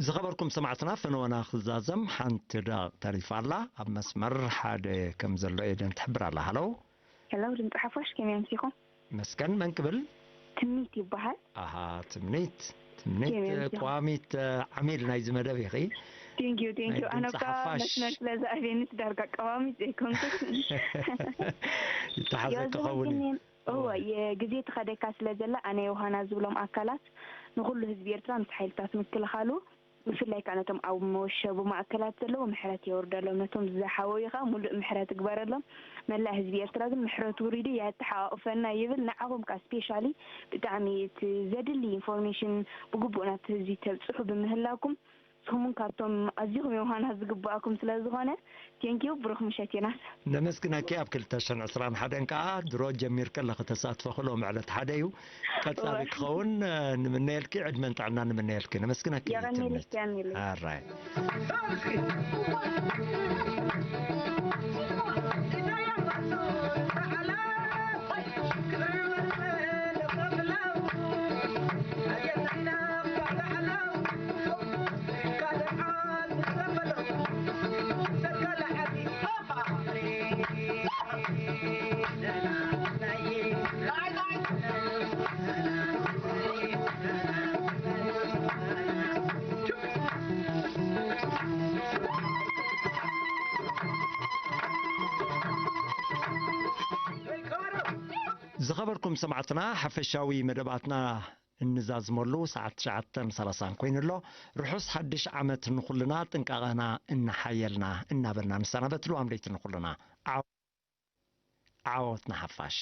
ዝኸበርኩም ሰማዕትና፣ ፈነወና ክዛዘም ሓንቲ ደቂቕ ተሪፋ ኣላ። ኣብ መስመር ሓደ ከም ዘሎ ኤደን ትሕብር ኣላ። ሃሎ። ሄሎ፣ ድምፂ ሓፋሽ፣ ከመይ ኣምሲኹም? መስገን፣ መን ክብል? ትምኒት ይበሃል። ኣሃ፣ ትምኒት። ትምኒት፣ ከመይ ኣምሲኹም? ቀዋሚት፣ እ፣ ዓሚል ናይዚ መደብ ኢኺ። ቴንኪዩ፣ ቴንኪዩ። ናይ ኣነ ድምፂ እኳ ሓፋሽ። መስመር ስለ ዝኣልየኒ ዳርጋ ቀዋሚት ዘይኮንኩስ። ይተሓዘ ዮዘን ክኸውን እዩ። ግን እወ፣ እወ። የግዜ ትኸደካ ስለ ዘላ፣ ኣነ ዮሃና ዝብሎም ኣካላት ንኹሉ ህዝቢ ኤርትራ ምስ ሓይልታት ምክልኻሉ ብፍላይ ከዓ ነቶም ኣብ መወሸቡ ማእከላት ዘለዉ ምሕረት የውርደሎም፣ ነቶም ዝሓወዩ ከዓ ሙሉእ ምሕረት ግበረሎም። መላእ ህዝቢ ኤርትራ ግን ምሕረት ውሪዱ የተሓቋቑፈና ይብል። ንዓኹም ከዓ ስፔሻሊ ብጣዕሚ እቲ ዘድሊ ኢንፎርሜሽን ብግቡእ ናብቲ ህዝቢ ተብጽሑ ብምህላውኩም ንስኹም እውን ካብቶም ኣዚኹም የውሃና ዝግባኣኩም ስለ ዝኾነ፣ ቴንኪዩ። ብሩኽ ምሸት ዮናስ። ነመስግነኪ። ኣብ ክልተ ሽሕን ዕስራን ሓደን ከዓ ድሮ ጀሚርኪ ኣለኺ ተሳትፎኺ፣ ሎሚ ዕለት ሓደ እዩ። ቀጻሊ እወ። ክኸውን ንምነየልኪ፣ ዕድመን ጥዕናን ንምነየልኪ። ነመስግነኪ የቐንየለይ ትምኒት። የቐንየለይ። ኣራይ። ዝኸበርኩም ሰማዕትና፣ ሓፈሻዊ መደባትና እንዛዝመሉ ሰዓት ትሽዓተን ሰላሳን ኮይኑ ኣሎ። ርሑስ ሓድሽ ዓመት ንኹልና፣ ጥንቃቐና እናሓየልና እናበልና ንሰናበት። ልዋም ለይቲ ንኹልና። ዓወት ንሓፋሽ።